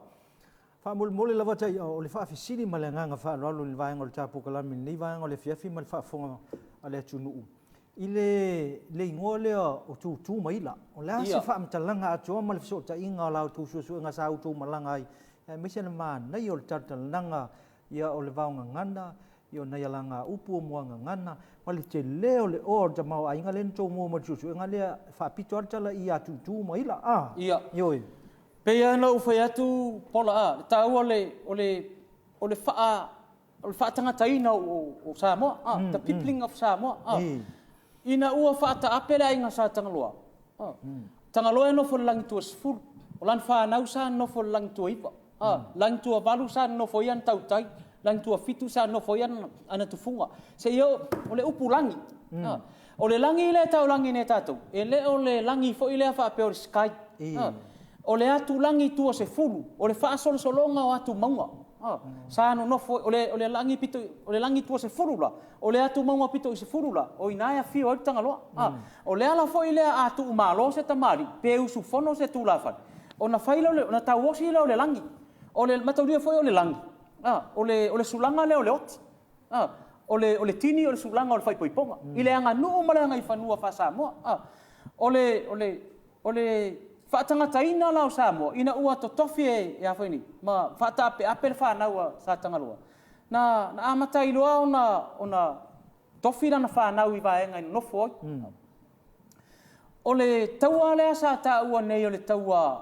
Speaker 1: Faamolemole lava Taia, o le faafesili ma le agaga faaaloalo i le vaega o le ta polokalame i lenei vaega o le afiafi ma le faafofoga a le atunuu, i le le igoa lea o Tūtū ma Ila. O le a se faamatalaga atoa ma le fesootaiga o la outou suesuega sa outou malaga ai, aemaise le manaia o le talatalanaga ia o le vaogagana, ia o nai alagaupu o muagagana, ma le tele o le oa o le tamaoaiga lea na tou maua mai le suesuega lea, e faapito lava le tala ia Tūtū ma Ila, a?
Speaker 2: Ia.
Speaker 1: Ioe.
Speaker 2: Pei lava ona ou fai atu Pola a, le taua o le, o le, o le faa, o le faatagataina o, o Samoa, a, the peopling of Samoa, a. Ina ua faataape le aiga Sa Tagaloa, a, Tagaloa e nofo i le lagituasefulu, o lana fanau sa nonofo i le lagituaiva, a, lagituavalu sa nonofo ai ana tautai, lagituafitu sa nonofo ai ana tufuga, seia oo, o le upu lagi, a. O le lagi lea e taulagi nei e tatou, e le o le lagi foi lea faapea o le sky, a. O le atu lagi tuasefulu, o le faasolosologa o atu mauga, a, sa nonofo ai, o le, o le lagi pito, o le lagi tuasefulu la, O le atu mauga pito i sefulu la, o i ina e afio ai le Tagaloa. A, o le ala foi lea a tuumalo se tamalii, pe usufono se tulafale, ona fai lea o le, ona tauosi lea o le lagi. O le mataulia foi o le lagi, a, o le, o le sulaga lea o le oti. A, o le, o le tini o le sulaga o le faaipoipoga, i le aganuu ma le agaifanua faa-Samoa. A, o le, o le, o le faatagataina la o Samoa, ina ua totofi e, e a foi nei, ma faataapeape le fanau a Sa Tagaloa, Na, na amata ai loa ona, ona tofi lana fanau i vaega e nonofo ai. O le taua lea sa taua nei o le taua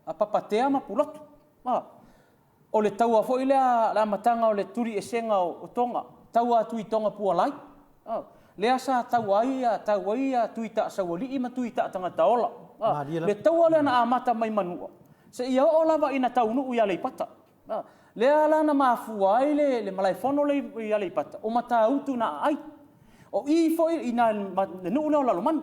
Speaker 2: a Papatea ma Pulotu. A, o le taua foi lea le amataga o le tuliesega o, o Toga, taua a Tui Toga Pualai. A, lea sa taua ai, taua ai ia Tui Taasaualii ma Tui Taatagataola. A, le taua lea na amata mai Manua, seia oo lava ina taunuu i Aleipata. Lea la na mafua ai le, le malaefono lea i Aleipata, o Matautu na aai. O i foi i ina le nuu lea o Lalomanu.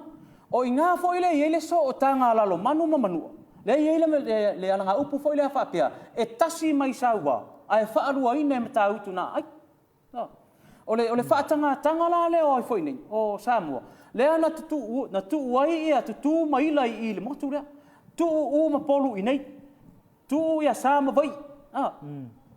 Speaker 2: O i ina foi lea e i ai le sootaga a Lalomanu ma Manua, lea e i ai le, le, le alagaupu foi lea faapea, e tasi mai Saua, ae faaluaina e Matautu na aai. O le, o le faatagataga la lea o ai foi nei, o Samoa, lea na tutuu, na tuu ai ia Tutu ma Ila i i le motu lea. Tuu U ma Polu i inei. Tuu ia Sa ma Vai. A.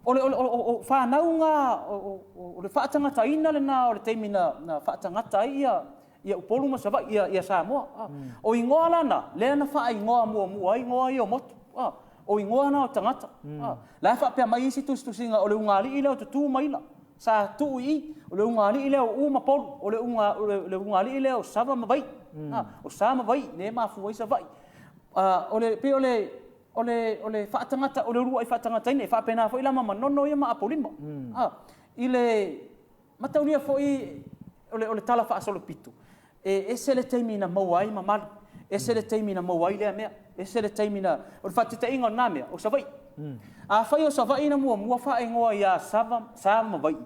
Speaker 2: O le, o le, o, o fanau na, o, o, o le faatagataina lena o le taimi na, na faatagata ai ia, ia Upolu ma Savaii, ia, ia Samoa. A. O igoa la na, lea na faaigoa muamua ai igoa ia o motu. A. O igoa na o tagata. A. La e faapea mai isi tusitusiga o le ugaalii lea o Tutu ma Ila, sa tuu i i, o le ugaalii lea o U ma Polu, o le uga, o le, le ugaalii lea o Sava ma Vai. A. O Sa ma Vai, lea e mafua ai Savaii. A, o le, pei o le, o le, o le faatagata, o le uluai faatagataina, e faapena foi la ma Manono ia ma Apolima. A, i le mataulia foi o le, o le tala faasolopito, e ese le taimi na maua ai mamalu, ese le taimi na maua ai lea mea, ese le taimi na, o le faataitaiga o lena mea, o Savaii. Afai o Savaii na muamua faaigoa ia Sava, Sa ma Vaii,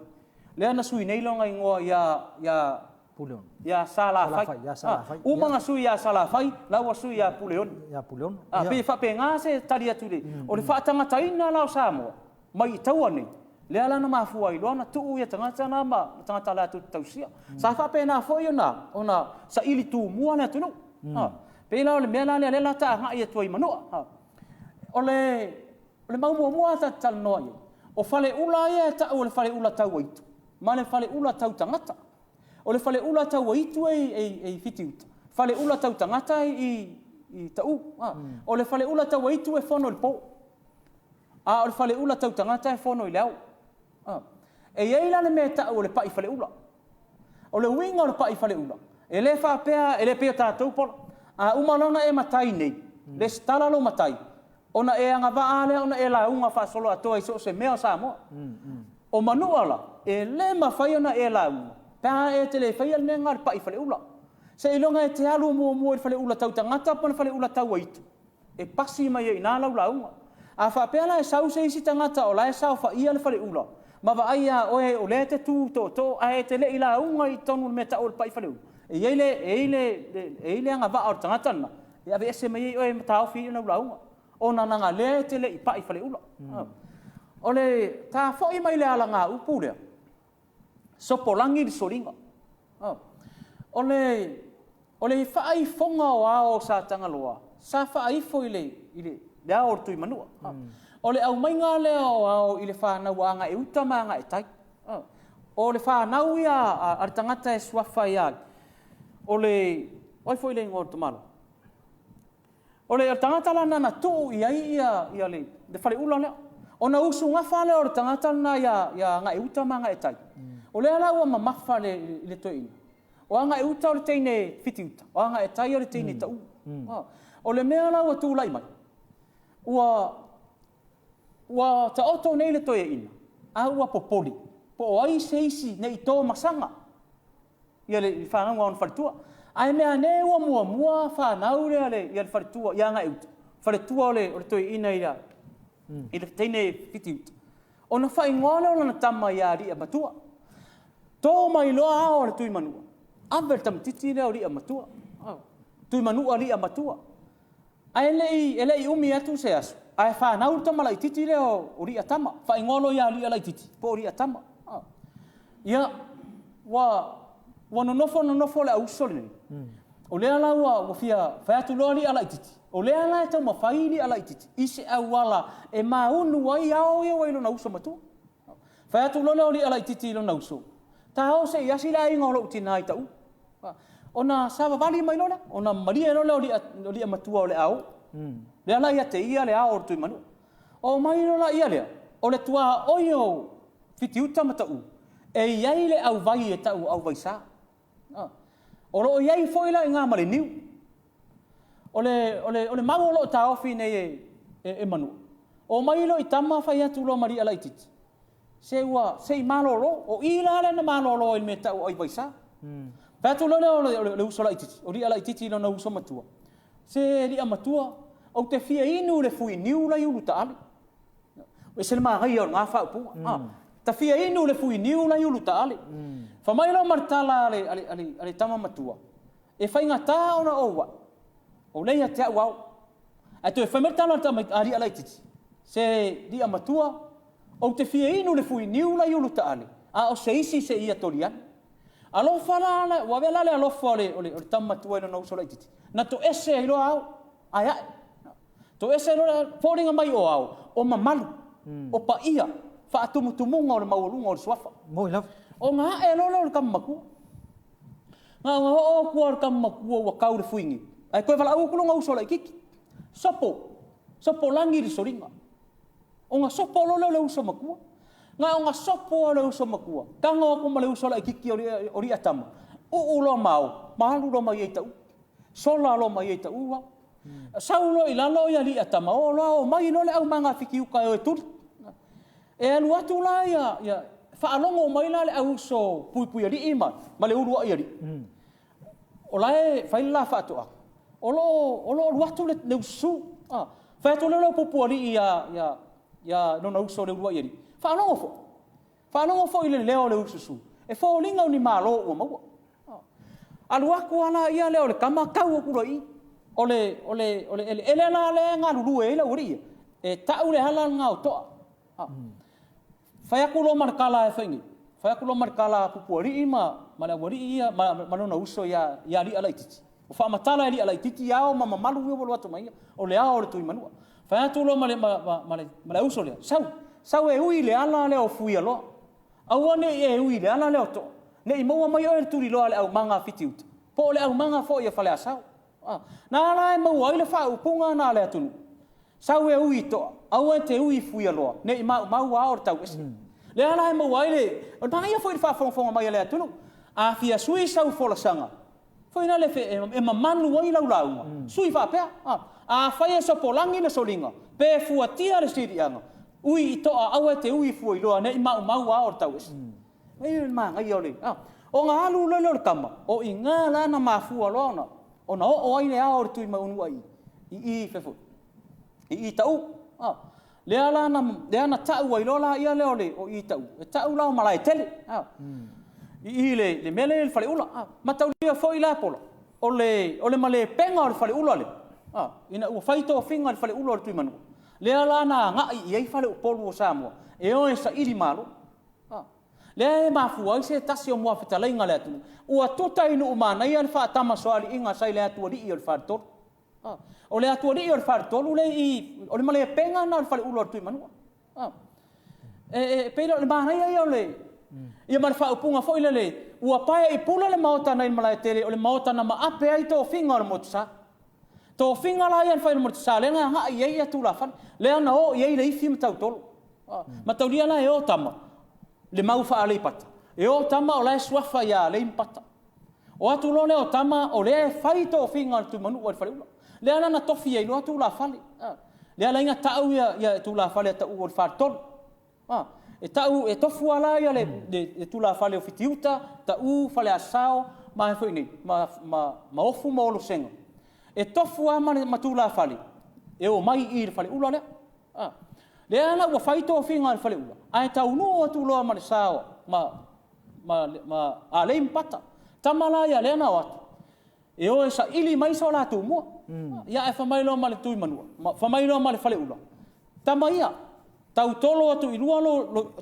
Speaker 2: lea na sui nei lona igoa ia, ia
Speaker 1: Puleono.
Speaker 2: Ia Salafai.
Speaker 1: Salafai, ia Salafai.
Speaker 2: Ah, uma na sui ia Salafai, la ua sui ia Puleono.
Speaker 1: Ia Puleono.
Speaker 2: Ah, pei e faapena se tali atu i le, o le faatagataina la o Samoa, mai i taua nei, lea la na mafua ai loa ona tuu ia tagata na ma tagata latou te tausia. Sa faapena foi ona, ona saili tumua le atunuu. Ah, pei la o le mea la lea, lea la ta agai atu ai i Manua. Ah, o le, o le mau muamua ta te talanoa i ai, o faleula ia e tau o le faleula tauaitu, ma le faleula tautagata. O le faleula tauaitu e i Fitiuta, faleula tautagata e i Tau. O le faleula tauaitu e fono i le po, a o le faleula tautagata e fono i le ao. E i ai la le mea e tau o le pai faleula. O le uiga o le pai faleula, e le faapea, e le pei o tatou Pola, a uma loa ona e matai nei, resitala lou matai, Ona e agavaa lea ona e lauga faasoloatoa i so o se mea o Samoa. O Manua la, e le mafai ona e lauga pe a e te le faia le mea lena o le pai faleula. Seiloga e te alu muamua i le faleula tau tagata po o le faleula tau aitu, e pasi mai ai i ina lau lauga. A faapea la e sau se isi tagata o la e saofaia le faleula ma vaai ia oe o lea e te tu tootoo ae e te le i lauga i totonu o le mea e tau o le pai faleula, e i ai le, e i ai le, e i ai le agavaa o le tagata lena E aveese mai ai oe ma taofi ai lau lauga, ona leaga lea e te le i pai faleula. O le ta foi mai le alagaupu lea, sopolagi le soliga. O le o le faaifoga o ao o Satagaloa, sa faaifo i le i le le ao o le Tuimanua. O le aumaiga lea o ao i le fanau a Agaeuta ma Agaetai. O le fanau ia a le tagata e suafa ia o le o ai foi le igoa o le tamaloa? O le tagata la lena na tuu i ai ia, ia le, le faleula lea. Ona usugafa lea o le tagata lena ia, ia Agaeuta ma Agaetai. O lea la ua mamafa le, i le toeaina. O Agaeuta o le teine fitiuta, o Agaetai o le teine taʻu. O le mea la ua tulai mai, ua, ua taoto nei le toeaina, a ua popole, po o ai se isi ne i to masaga ia le fanauga a ona faletua. Ae mea ane ua muamua fanau lea le, ia le faletua ia Agaeuta, faletua o le, o le toeaina i, i le teine fitiuta. Ona faaigoa lea o lana tama ia Aliiamatua. To mai loa ao a le Tuimanua, ave le tamaitiiti lea o Liiamatua. Tuimanua Liiamatua. Ae le i, e le i umi atu se aso, ae fanau le tama laitiiti lea o Liiatama. Faaigoa loa ia Liialaitiiti po o Liiatama. Ia, ua, ua nonofo nonofo le auuso lenei. O lea la ua, ua fia fai atu loa Liialaitiiti. O lea la e taumafai Liialaitiiti i se auala e maunu ai ao ia ua i lona uso matua. Fai atu loa lea o Liialaitiiti i lona uso, ta o se i asi le aiga o lou tina i Taʻu. Ona savavali mai loa lea, ona malie loa lea o Liia, o Liiamatua o le a o. Lea la ia te ia le ao o le Tuimanua. O mai loa la ia lea, o le tuaoi o Fitiuta ma Taʻu, e i ai le auvai e tau o Auvaisa. O lo o i ai foi la i ina ma le niu. O le, o le, o le mau o lo o taofi nei e, e, e Manua, o mai loa i tama fai atu loa ma Liialaitiiti, se ua, se i malolo. O i la lea na malolo ai i le mea e tau o Aivaisa. Fai atu loa lea o le, o le, o le uso laitiiti, o Liialaitiiti i lona uso matua, se Liiamatua, ou te fia inu i le fuiniu la i Ulutaale. E ese le manaia o lena faaupuga. Mm. Ta fia inu le fuiniu la i Ulutaale. Mm. Fai mai loa ma le tala a le, a le, a le, a le tama matua, e faigata ona ou aʻu, o lea ia te au ao. Ae toe fai mai le tala a le tama a Liialaitiiti, se Liiamatua, ou te fia inu le fuiniu la i Ulutaale, a o se isi se ia toli ane. Alofa la, ua avea la le alofa o le, o le, o le tama matua i lona uso laitiiti, na toese ai loa ao, ae ae. Toese loa le foliga mai o ao, o mamalu, o paia, faatumutumuga o le maualuga o le suafa.
Speaker 1: Moi lava.
Speaker 2: Ona ae loa lea o le tama matua. Na ona oo atu lava o le tama matua ua tau le fuiniu, ae toe valaau atu lona uso laitiiti. Sopo, sopo lagi le soliga. Ona sopo loa lea o le uso matua. Na ona sopo lava o le uso matua, tago atu ma le uso laitiiti o Liatama, uu loa ma ao, ma alu loa ma ia i Taʻu. Sola loa ma ia i Taʻu ao. Sau loa i lalo ia Liatama, o loa omai loa le aumaga a Fitiuta e o e tuli. E alu atu la ia, ia faalogo mai la le auuso Puipuialii ma, ma le Uluaialii. O la e fai le la faatoaga, o lo o, o lo o alu atu le, le ususu. A, fai atu lea o le Pupualii ia, ia, ia lona uso le Uluaialii, faalogo foi. Faalogo foi i le leo o le ususu, e foliga o ni malo ua maua. Alu atu lava la ia lea o le tama tau atu loa i i. O le, o le, o le eleele la lea e galulue ai le aualii ia, e tau le ala lena o Toa. Fai atu loa ma le tala e fai nei, fai atu loa ma le tala a Pupualii ma, ma le aualii ia, ma, ma lona uso ia, ia Li'alaititi. Ua faamatala e Li'alaititi ao ma mamalu ia ua alu atu ma ia, o le ao o le Tuimanua. Fai atu loa ma le, ma, ma, ma le, ma le auso lea, sau, sau e ui i le ala lea o Fuialoa. Aua ne i e ui i le ala lea o Toa, ne i maua mai oe e le tuliloa a le aumaga a Fitiuta, po o le aumaga foi a Faleasao. A, na ala e maua ai le faaupuga na a le atunuu, Sau e ui i Toa, aua e te ui i Fuialoa, ne i maumau ao le tauese. Lea la e maua ai le, o le manaia foi i le faafogafoga mai a le atunuu, a fia sui sau folasaga, foi lale e mamanu ai lau lauga, sui faapea, a, afai e sopolagi le soliga, pe fuatia le siliaga, ui i Toa, aua e te ui i Fuailoa, ne i maumau ao le tauese. E le manaia o le, a, ona alu loa lea o le tama, o i ina la na mafua loa ona, ona oo ai le ao o le Tuimaunua i, i i, fea foi, i i Taʻu. A, lea la na, lea na taʻu ai loa la ia lea o le, o i Taʻu, e taʻu la o Malaetele, a, i i le, le mea lea i le faleula. A, mataulia foi la Pola, o le, o le malepega o le faleula lea, a, ina ua fai tofiga i le faleula o le Tuimanua, lea la na agai i ai faleupolu o Samoa, e o e saili malo. A. Lea e mafua ai se tasi o muafetalaiga a le atunuu, ua tuta i Nuumanaia le faatamasoaliiga sa i le atualii o le Faletolu. O le atualii o le Faletolu lea i i, o le maleapega lena o le faleula o le Tuimanua. E pei o le manaia ia o le... Ia ma le faaupuga foi lele, ua pae i Pule le maota nai le Malaetele, o le maota na maape ai tofiga o le Motusa. Tofiga la ia na fai e le Motusa lea na agai i ai tulafale, lea na o i ai Leifi ma Tautolo. Mataulia la e o tama, le mau faa-Aleipata, e o tama o la e suafa ia Alei ma Pata. O atu loa lea o tama o lea e fai tofiga a le Tuimanua i le Faleula. Lea la na tofi ai loa tulafale. Lea la na tau ia tulafale a tau o le Faletolu. E tau, e tofu lava la le tulafale o Fitiuta, Tau, Faleasao ma foi nei, ma Ofu ma Olosega. E tofu lava ma tulafale e omai i le Faleula lea. Lea la ua fai tofiga a le Faleula, ae taunuu atu loa ma le sa ma Alei ma Pata. Tama la ia lea na o atu, e o e saili mai so la tumua. Ia ae fai mai loa ma le Tuimanua, fai mai loa ma le Faleula, tama ia, tautolo atu i lua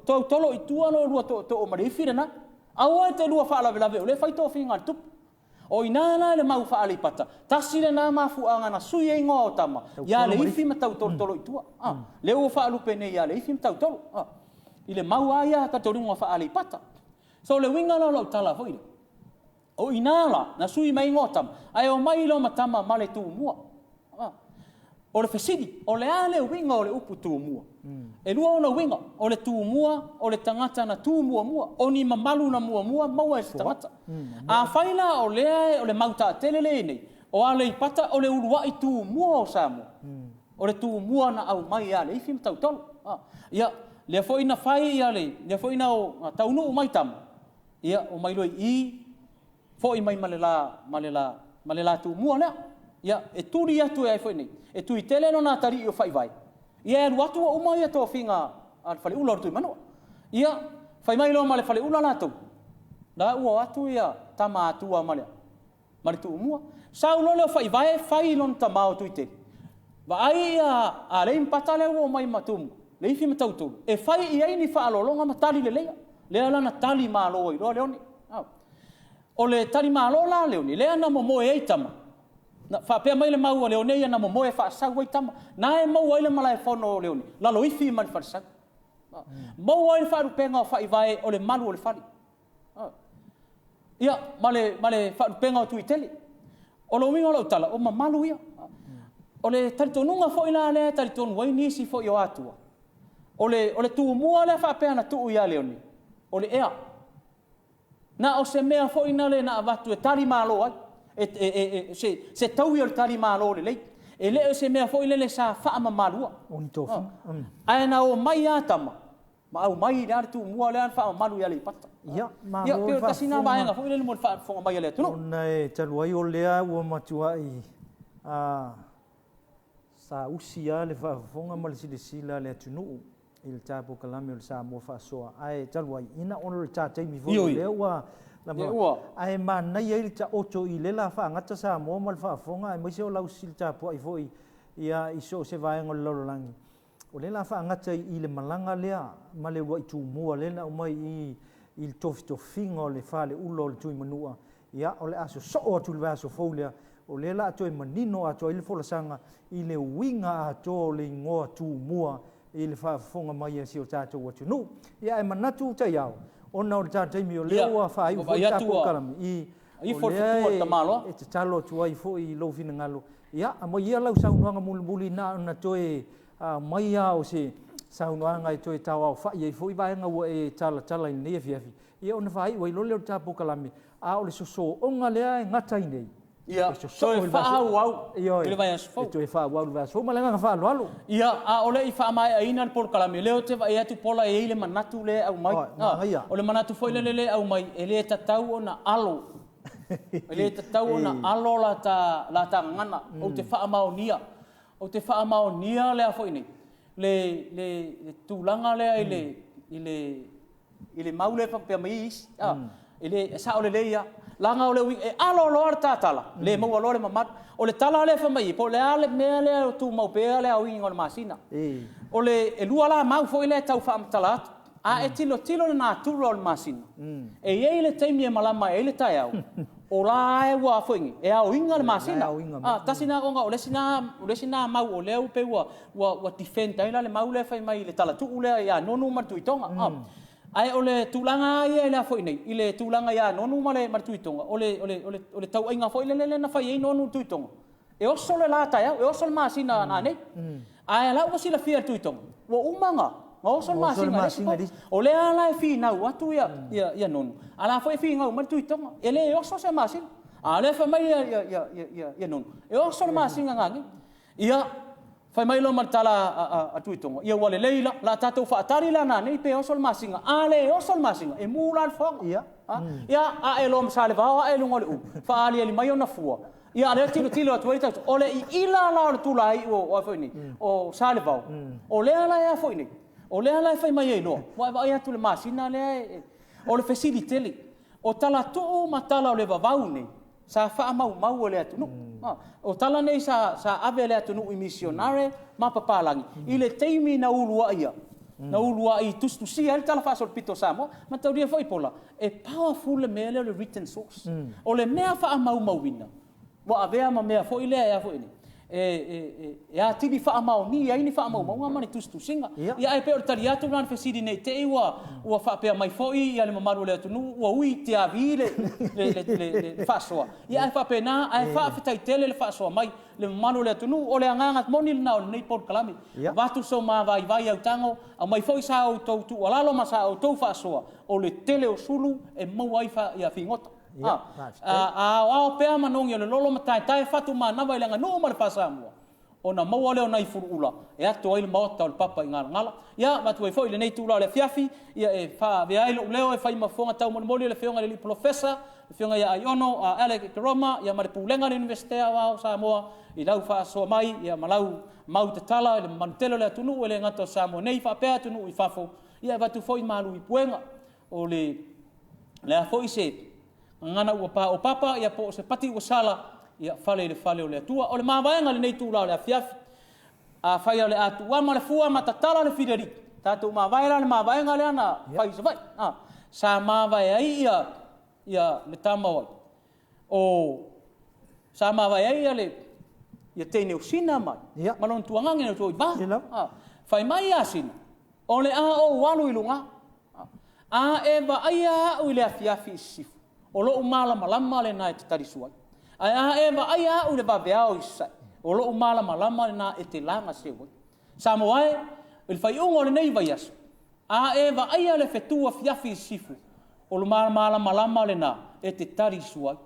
Speaker 2: tautolo i tua lo lua tootoo ma le ifi lena. Aua e te lua faalavelave o lea e fai tofiga a le tupu. O i ina la le mau faa-Aleipata, tasi lena mafuaaga na sui ai igoa o tama ia Leifi ma Tautolotolo i tua. Lea ua faalupe nei ia Leifi ma Tautolo. I le mau lava ia a talitonuga faa-Aleipata. So o le uiga la o lau tala foi lea, o i ina la na sui mai igoa o tama, ae omai loa ma tama ma le Tumua. O le fesili, o le a le uiga o le upu Tumua? E lua ona uiga, o le Tumua o le tagata na tu muamua, o ni mamalu na muamua maua e se tagata. Afai la o lea o le mau taatele lea e i ai nei, o Aleipata o le uluai Tumua o Samoa, o le Tumua na aumai ia Leifi ma Tautolo. Ia, lea foi na fai ia le, lea foi na taunuu mai tama, ia omai loa i i, foi mai ma le la, ma le la, ma le la Tumua lea. Ia, e tuli atu e ai foi nei, e Tuitele lona atalii o Faivae, ia e alu atu ua uma ia tofiga a le Faleula o le Tuimanua. Ia, fai mai loa ma le Faleula latou, la ua o atu ia tama Atua ma le, ma le Tumua. Sau loa lea o Faivae fai i lona tama o Tuitele, vaai ia Alei ma Pata lea ua omai ma Tumua, Leifi ma Tautolo, e fai i ai ni faaaloaloga ma tali leleia. Lea la na tali malo ai loa Leone. O le tali malo la a Leone, lea na momoe ai tama, na faapea mai le mau a Leone ia na momoe faasau ai tama, na e maua ai le malaefono o Leone, Laloifi ma le falesau. Maua ai le faalupega o Faivae o le malu o le fale. Ia, ma le, ma le faalupega o Tuitele. O le uiga o lau tala, o mamalu ia. O le talitonuga foi la lea e talitonu ai nisi foi o Atua, o le, o le Tumua lea faapea na tuu ia Leone, o le ea. Na o se mea foi nale na avatu e tali malo ai, se taui o le tali malo lelei. E le o se mea foi lele sa faamamaluina.
Speaker 1: O ni tofiga.
Speaker 2: Ae na omai lava tama, ma aumai le Tumua lea na faamamalu i Aleipata.
Speaker 1: Ia, malo
Speaker 2: Ia, pei o tasi lena vaega foi lele mo le faafofoga mai a le atunuu.
Speaker 1: Ona e talu ai o lea ua matuai saausi lava le faafofoga ma le silasila a le atunuu i le ta polokalame o le Samoa Faasoa, ae talu ai, ina ona o le ta taimi foi o lea ua lava, ae manaia ai le taoto i le la faagata Samoa ma le faafofoga, aemaise o lau sili tapuai foi ia i so o se vaega o le lalolagi, o lea la faagata i le malaga lea ma le uluai Tumua lea na aumai i i le tofitofiga o le faleula o le Tuimanua. Ia, o le a sosoo atu i le vaiaso fou lea, o lea la a toe manino atoa ai le folasaga i le uiga atoa o le igoa Tumua i le faafofoga mai a si o tatou atunuu. Ia, ae manatu taiao, ona o le ta taimi o lea ua faaiu foi le ta polokalame, i o lea e tatalo atu ai foi i lou finagalo, ia, aumai ia lau saunoaga mulimuli na ona toe aumai lava o se saunoaga e toe tauaofa'i ai foi vaega ua e talatala i lenei afiafi, ia ona faaiu ai loa lea o le ta polokalame, a o le sosooga lea e gata ai nei.
Speaker 2: Ia, toe faaauau i le vaiaso fou.
Speaker 1: E toe faaauau i le vaiaso fou ma le agaga faaaloalo.
Speaker 2: Ia, a o le i faamaeaina le polokalame, lea ou te vaai atu Pola e i ai le manatu lea e aumai. O le manatu foi lele lea e aumai, e le tatau ona alo, e le tatau ona alo la ta, la ta gagana. Ou te faamaonia, ou te faamaonia lea foi nei, le, le, le tulaga lea i le, i le, i le mau lea e faapea mai ai isi, e le, e sao lelei lava. Leaga o le uiga, e alo loa le ta tala, le maua loa le mamalu. O le tala lea e fai mai ai, po o le a le mea lea e tumau pea le aoina o le masina. O le, e lua la mau foi lea e tau faamatala atu. A e tilotilo i le natura o le masina, e i ai le taimi e malama ai le taeao, o la e ua foi nei, e aoina le masina. A, tasi lena, ona o le isi lena, o le isi lena mau o lea ua pei ua, ua, ua defend ai la le mau lea fai mai i le talatuu lea ia Nonu ma le Tuitoga. A, ae o le tulaga lava ia i le a foi nei, i le tulaga ia Nonu ma le, ma le Tuitoga, o le, o le, o le, o le tauaiga foi lele lea na fai ai Nonu i le Tuitoga, E oso le la taeao, e oso le masina nanei. Ae o la ua silafia e le Tuitoga, ua uma ona oso le masina i le isi po. O lea la e finau atu ia Nonu, a o la foi e finau mai le Tuitoga, e le oso se masina. A o lea e fai mai ia Nonu, e oso le masina nanei. Ia, fai mai loa ma le tala a Tuitoga, ia ua lelei la, o le a tatou faatali la nanei pe oso le masina. A le oso le masina, e mu la le foaga. Ia, ae loa ma Salevao ae i luga o le ulu, faaaliali mai ona fua. Ia, a o lea e tilotilo atu ai tatou, o le iila la o le tulaiu o a foi nei, o Salevao, o lea la e a foi nei, o lea la e fai mai ai loa, ua e vaai atu i le masina lea e... O le fesili tele, o talatuu ma tala o le vavau nei, sa faamaumau e le atunuu. O tala nei sa ave e le atunuu i misionare ma papalagi i le taimi na uluai na uluai tusitusia ai le Tala Faasolopito o Samoa. Mataulia foi Pola, e powerful le mea lea o le written source. O le mea faamaumauina ua avea ma mea foi lea e a foi nei, e atili faamaonia ai ni faamaumauga ma ni tusitusiga. Ia ae pei o le tali atu lena i le fesili ne i te i ua faapea mai foi le mamalu o le atunuu ua ui tiavi le faasoa. Ia ae faapena, ae faafetai tele le faasoa mai le mamalu o le atunuu. O le agaga moni lena o lenei polokalame. Avatu so ma vaivai autago, aumai foi sa outou tuualalo ma sa outou faasoa, o le tele o sulu e maua ai figota. A aoao pea manogi o le lolo ma taetae fatu manava i le aganuu ma le faa-Samoa, ona maua lea o nai fuluula e ato ai le maota o le papa i Galagala. Ia, avatu ai foi i lenei itula o le afiafi, ia e faaavea ai lou leo e fai ma fofoga taumolimoli o le Afioga i le Alii Polofesa, le Afioga ia Aiono Alec Ekeroma, ia ma le Pulega a le Iunivesite Aoao o Samoa i lau faasoa mai, ia ma lau mau tatala i le mamalu tele o le atunuu e le gata o Samoa nei faapea atunuu i fafo, ia e avatu foi malu i puega o le le a foi se gagana ua paopapa, ia po o se pati ua sala, ia fale i le fale o le Atua. O le mavaega i lenei itula o le afiafi, afai o le a tuuama le fua ma tatala le filialii, tatou mavae la le mavaega lea na fai i Savaii, a, sa mavae ai ia, ia le tama o ai, o, sa mavae ai ia le, ia teine o Sina ma, ma lona tuagage na tua i va. A, fai mai ia Sina, o le a ou alu i luga, A e vaaia au i le afiafi i sisifo, o lou malamalama lena e te talisua ai. Ae a e vaaia au i le vaveao i sasae, o lou malamalama lena e te lagaseu ai. Samoa e, i le faaiuga o lenei vaiaso, a e vaaia le fetu afiafi i sisifo, o le malamalama lena e te talisua ai.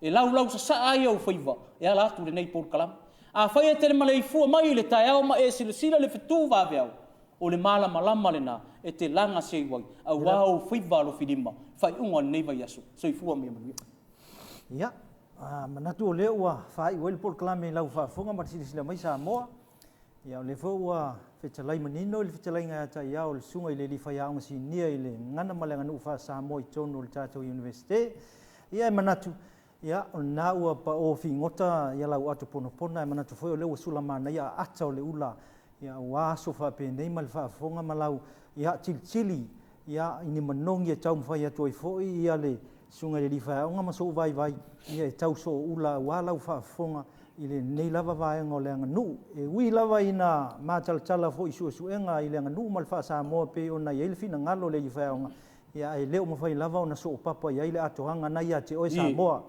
Speaker 2: E laulausasaa ai ou faiva e ala atu i lenei polokalame. Afai e te maleifua mai i le taeao ma e silasila i le fetu vaveao, O le malamalama lena e te laga seu ai, aua ou faiva alofilima, faaiuga o lenei vaiaso. Soifua ma ia manuia.
Speaker 1: Ia, manatu o lea ua faaiu ai le polokalame i lau faafofoga ma le silasila mai Samoa. Ia, o lea foi ua fetalai manino i le fetalaiga ia Taiao o le Susuga i le Alii Faiaoga Sinia i le Gagana ma le Aganuu Faa-Samoa i totonu o le tatou Iunivesite. Ia, e manatu, ia, o lena ua pao figota ia lau ato ponapona, e manatu foi o lea ua sula manaia aata o le ula Ia, ua aso faapenei ma le faafofoga ma lau, ia, tilitili, ia, i ni manogi e taumafai atu ai foi, ia, le Susuga i le Alii Faiaoga ma sou vaivai, ia, e tau sooula aua lau faafofoga i lenei lava vaega o le aganuu. E ui lava ina matalatala foi i suesuega i le aganuu ma le faa-Samoa pei ona i ai le finagalo o le Alii Faiaoga, ia, ae le o mafai lava ona soopapa i ai le atoaga na ia te oe Samoa.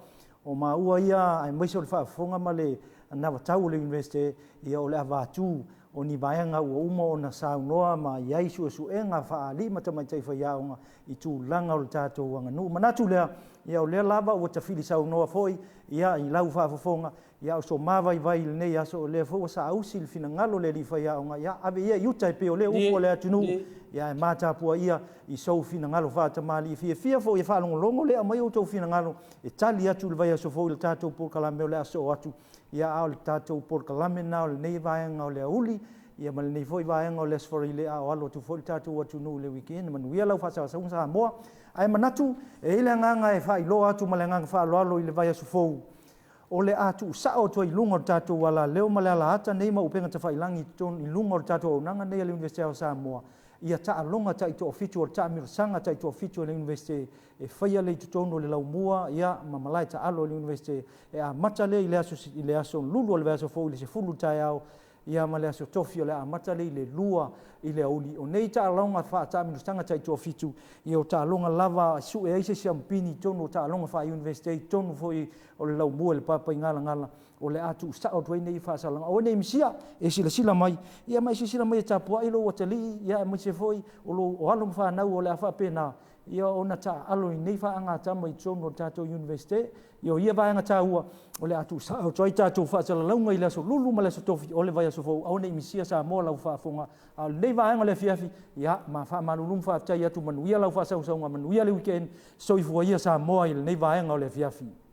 Speaker 1: O maua ia aemaise o le faafofoga ma le anavatau o le Iunivesite, ia o le avatu o ni vaega ua uma ona saunoa ma i ai suesuega faa-alii ma tamaitai faiaoga i tulaga o le tatou aganuu. Manatu lea, ia o lea lava ua tafili saunoa foi ia i lau faafofoga, ia o so ma vaivai i lenei aso, o lea foi ua saausi le finagalo o le alii faiaoga, ia ave ia i uta e pei o lea upu a le atunuu, ia ae matapuaia i sou finagalo faatamalii. Fiafia foi e faalogologo lea aumai outou finagalo e tali atu i le vaiaso fou i le tatou polokalame o le a sosoo atu, ia a o le tatou polokalame lena o lenei vaega o le aoauli, ia ma lenei foi vaega o le Aso Faraile a o alo atu foi le tatou atunuu i le weekend. Manuia lau faasagasauga Samoa. Ae manatu, e i ai le agaga e faailoa atu ma le agaga faaaloalo i le vaiaso fou, o le a tuusao atu ai i luga o le tatou alaleo ma le alaata nei ma upega tafailagi i totonu i luga o le tatou auaunaga nei a le Iunivesite o Samoa. ia taaloga taitoafitu o le taamilosaga taitoafitu a le Iunivesite e faia lea i totonu o le laumua ia ma malae taalo o le Iunivesite e amata lea i le aso i le aso Lulu o le vaiaso fou i le 10 i le taeao ia ma le aso Tofi o le a amata lea i le 2 i le aoauli. O nei taaloga faataamilosaga taitoafitu, ia o taaloga lava e sue ai se siamupini i totonu o taaloga faa-Iunivesite i totonu foi o le laumua i le Papaigalagala, o le a tuusao atu ai nei faasalaga. Aua ne i misia, e silasila mai, ia ma e silasila mai e tapuai lou atalii, ia aemaise foi o, lou, o alo ma fanau o le a faapena ia ona taaalo i nei faagatama i totonu o le tatou Iunivesite. Ia o ia vaega taua o le a tuusao atu ai tatou faasalalauga i le aso Lulu ma le aso Tofi o le vaiaso fou. Aua ne i misia Samoa lau faafofoga. A o lenei vaega o le afiafi, ia, ma faamalulu ma faafetai atu, manuia lau faasausauga, manuia le weekend, soifua ia Samoa i lenei vaega o le afiafi.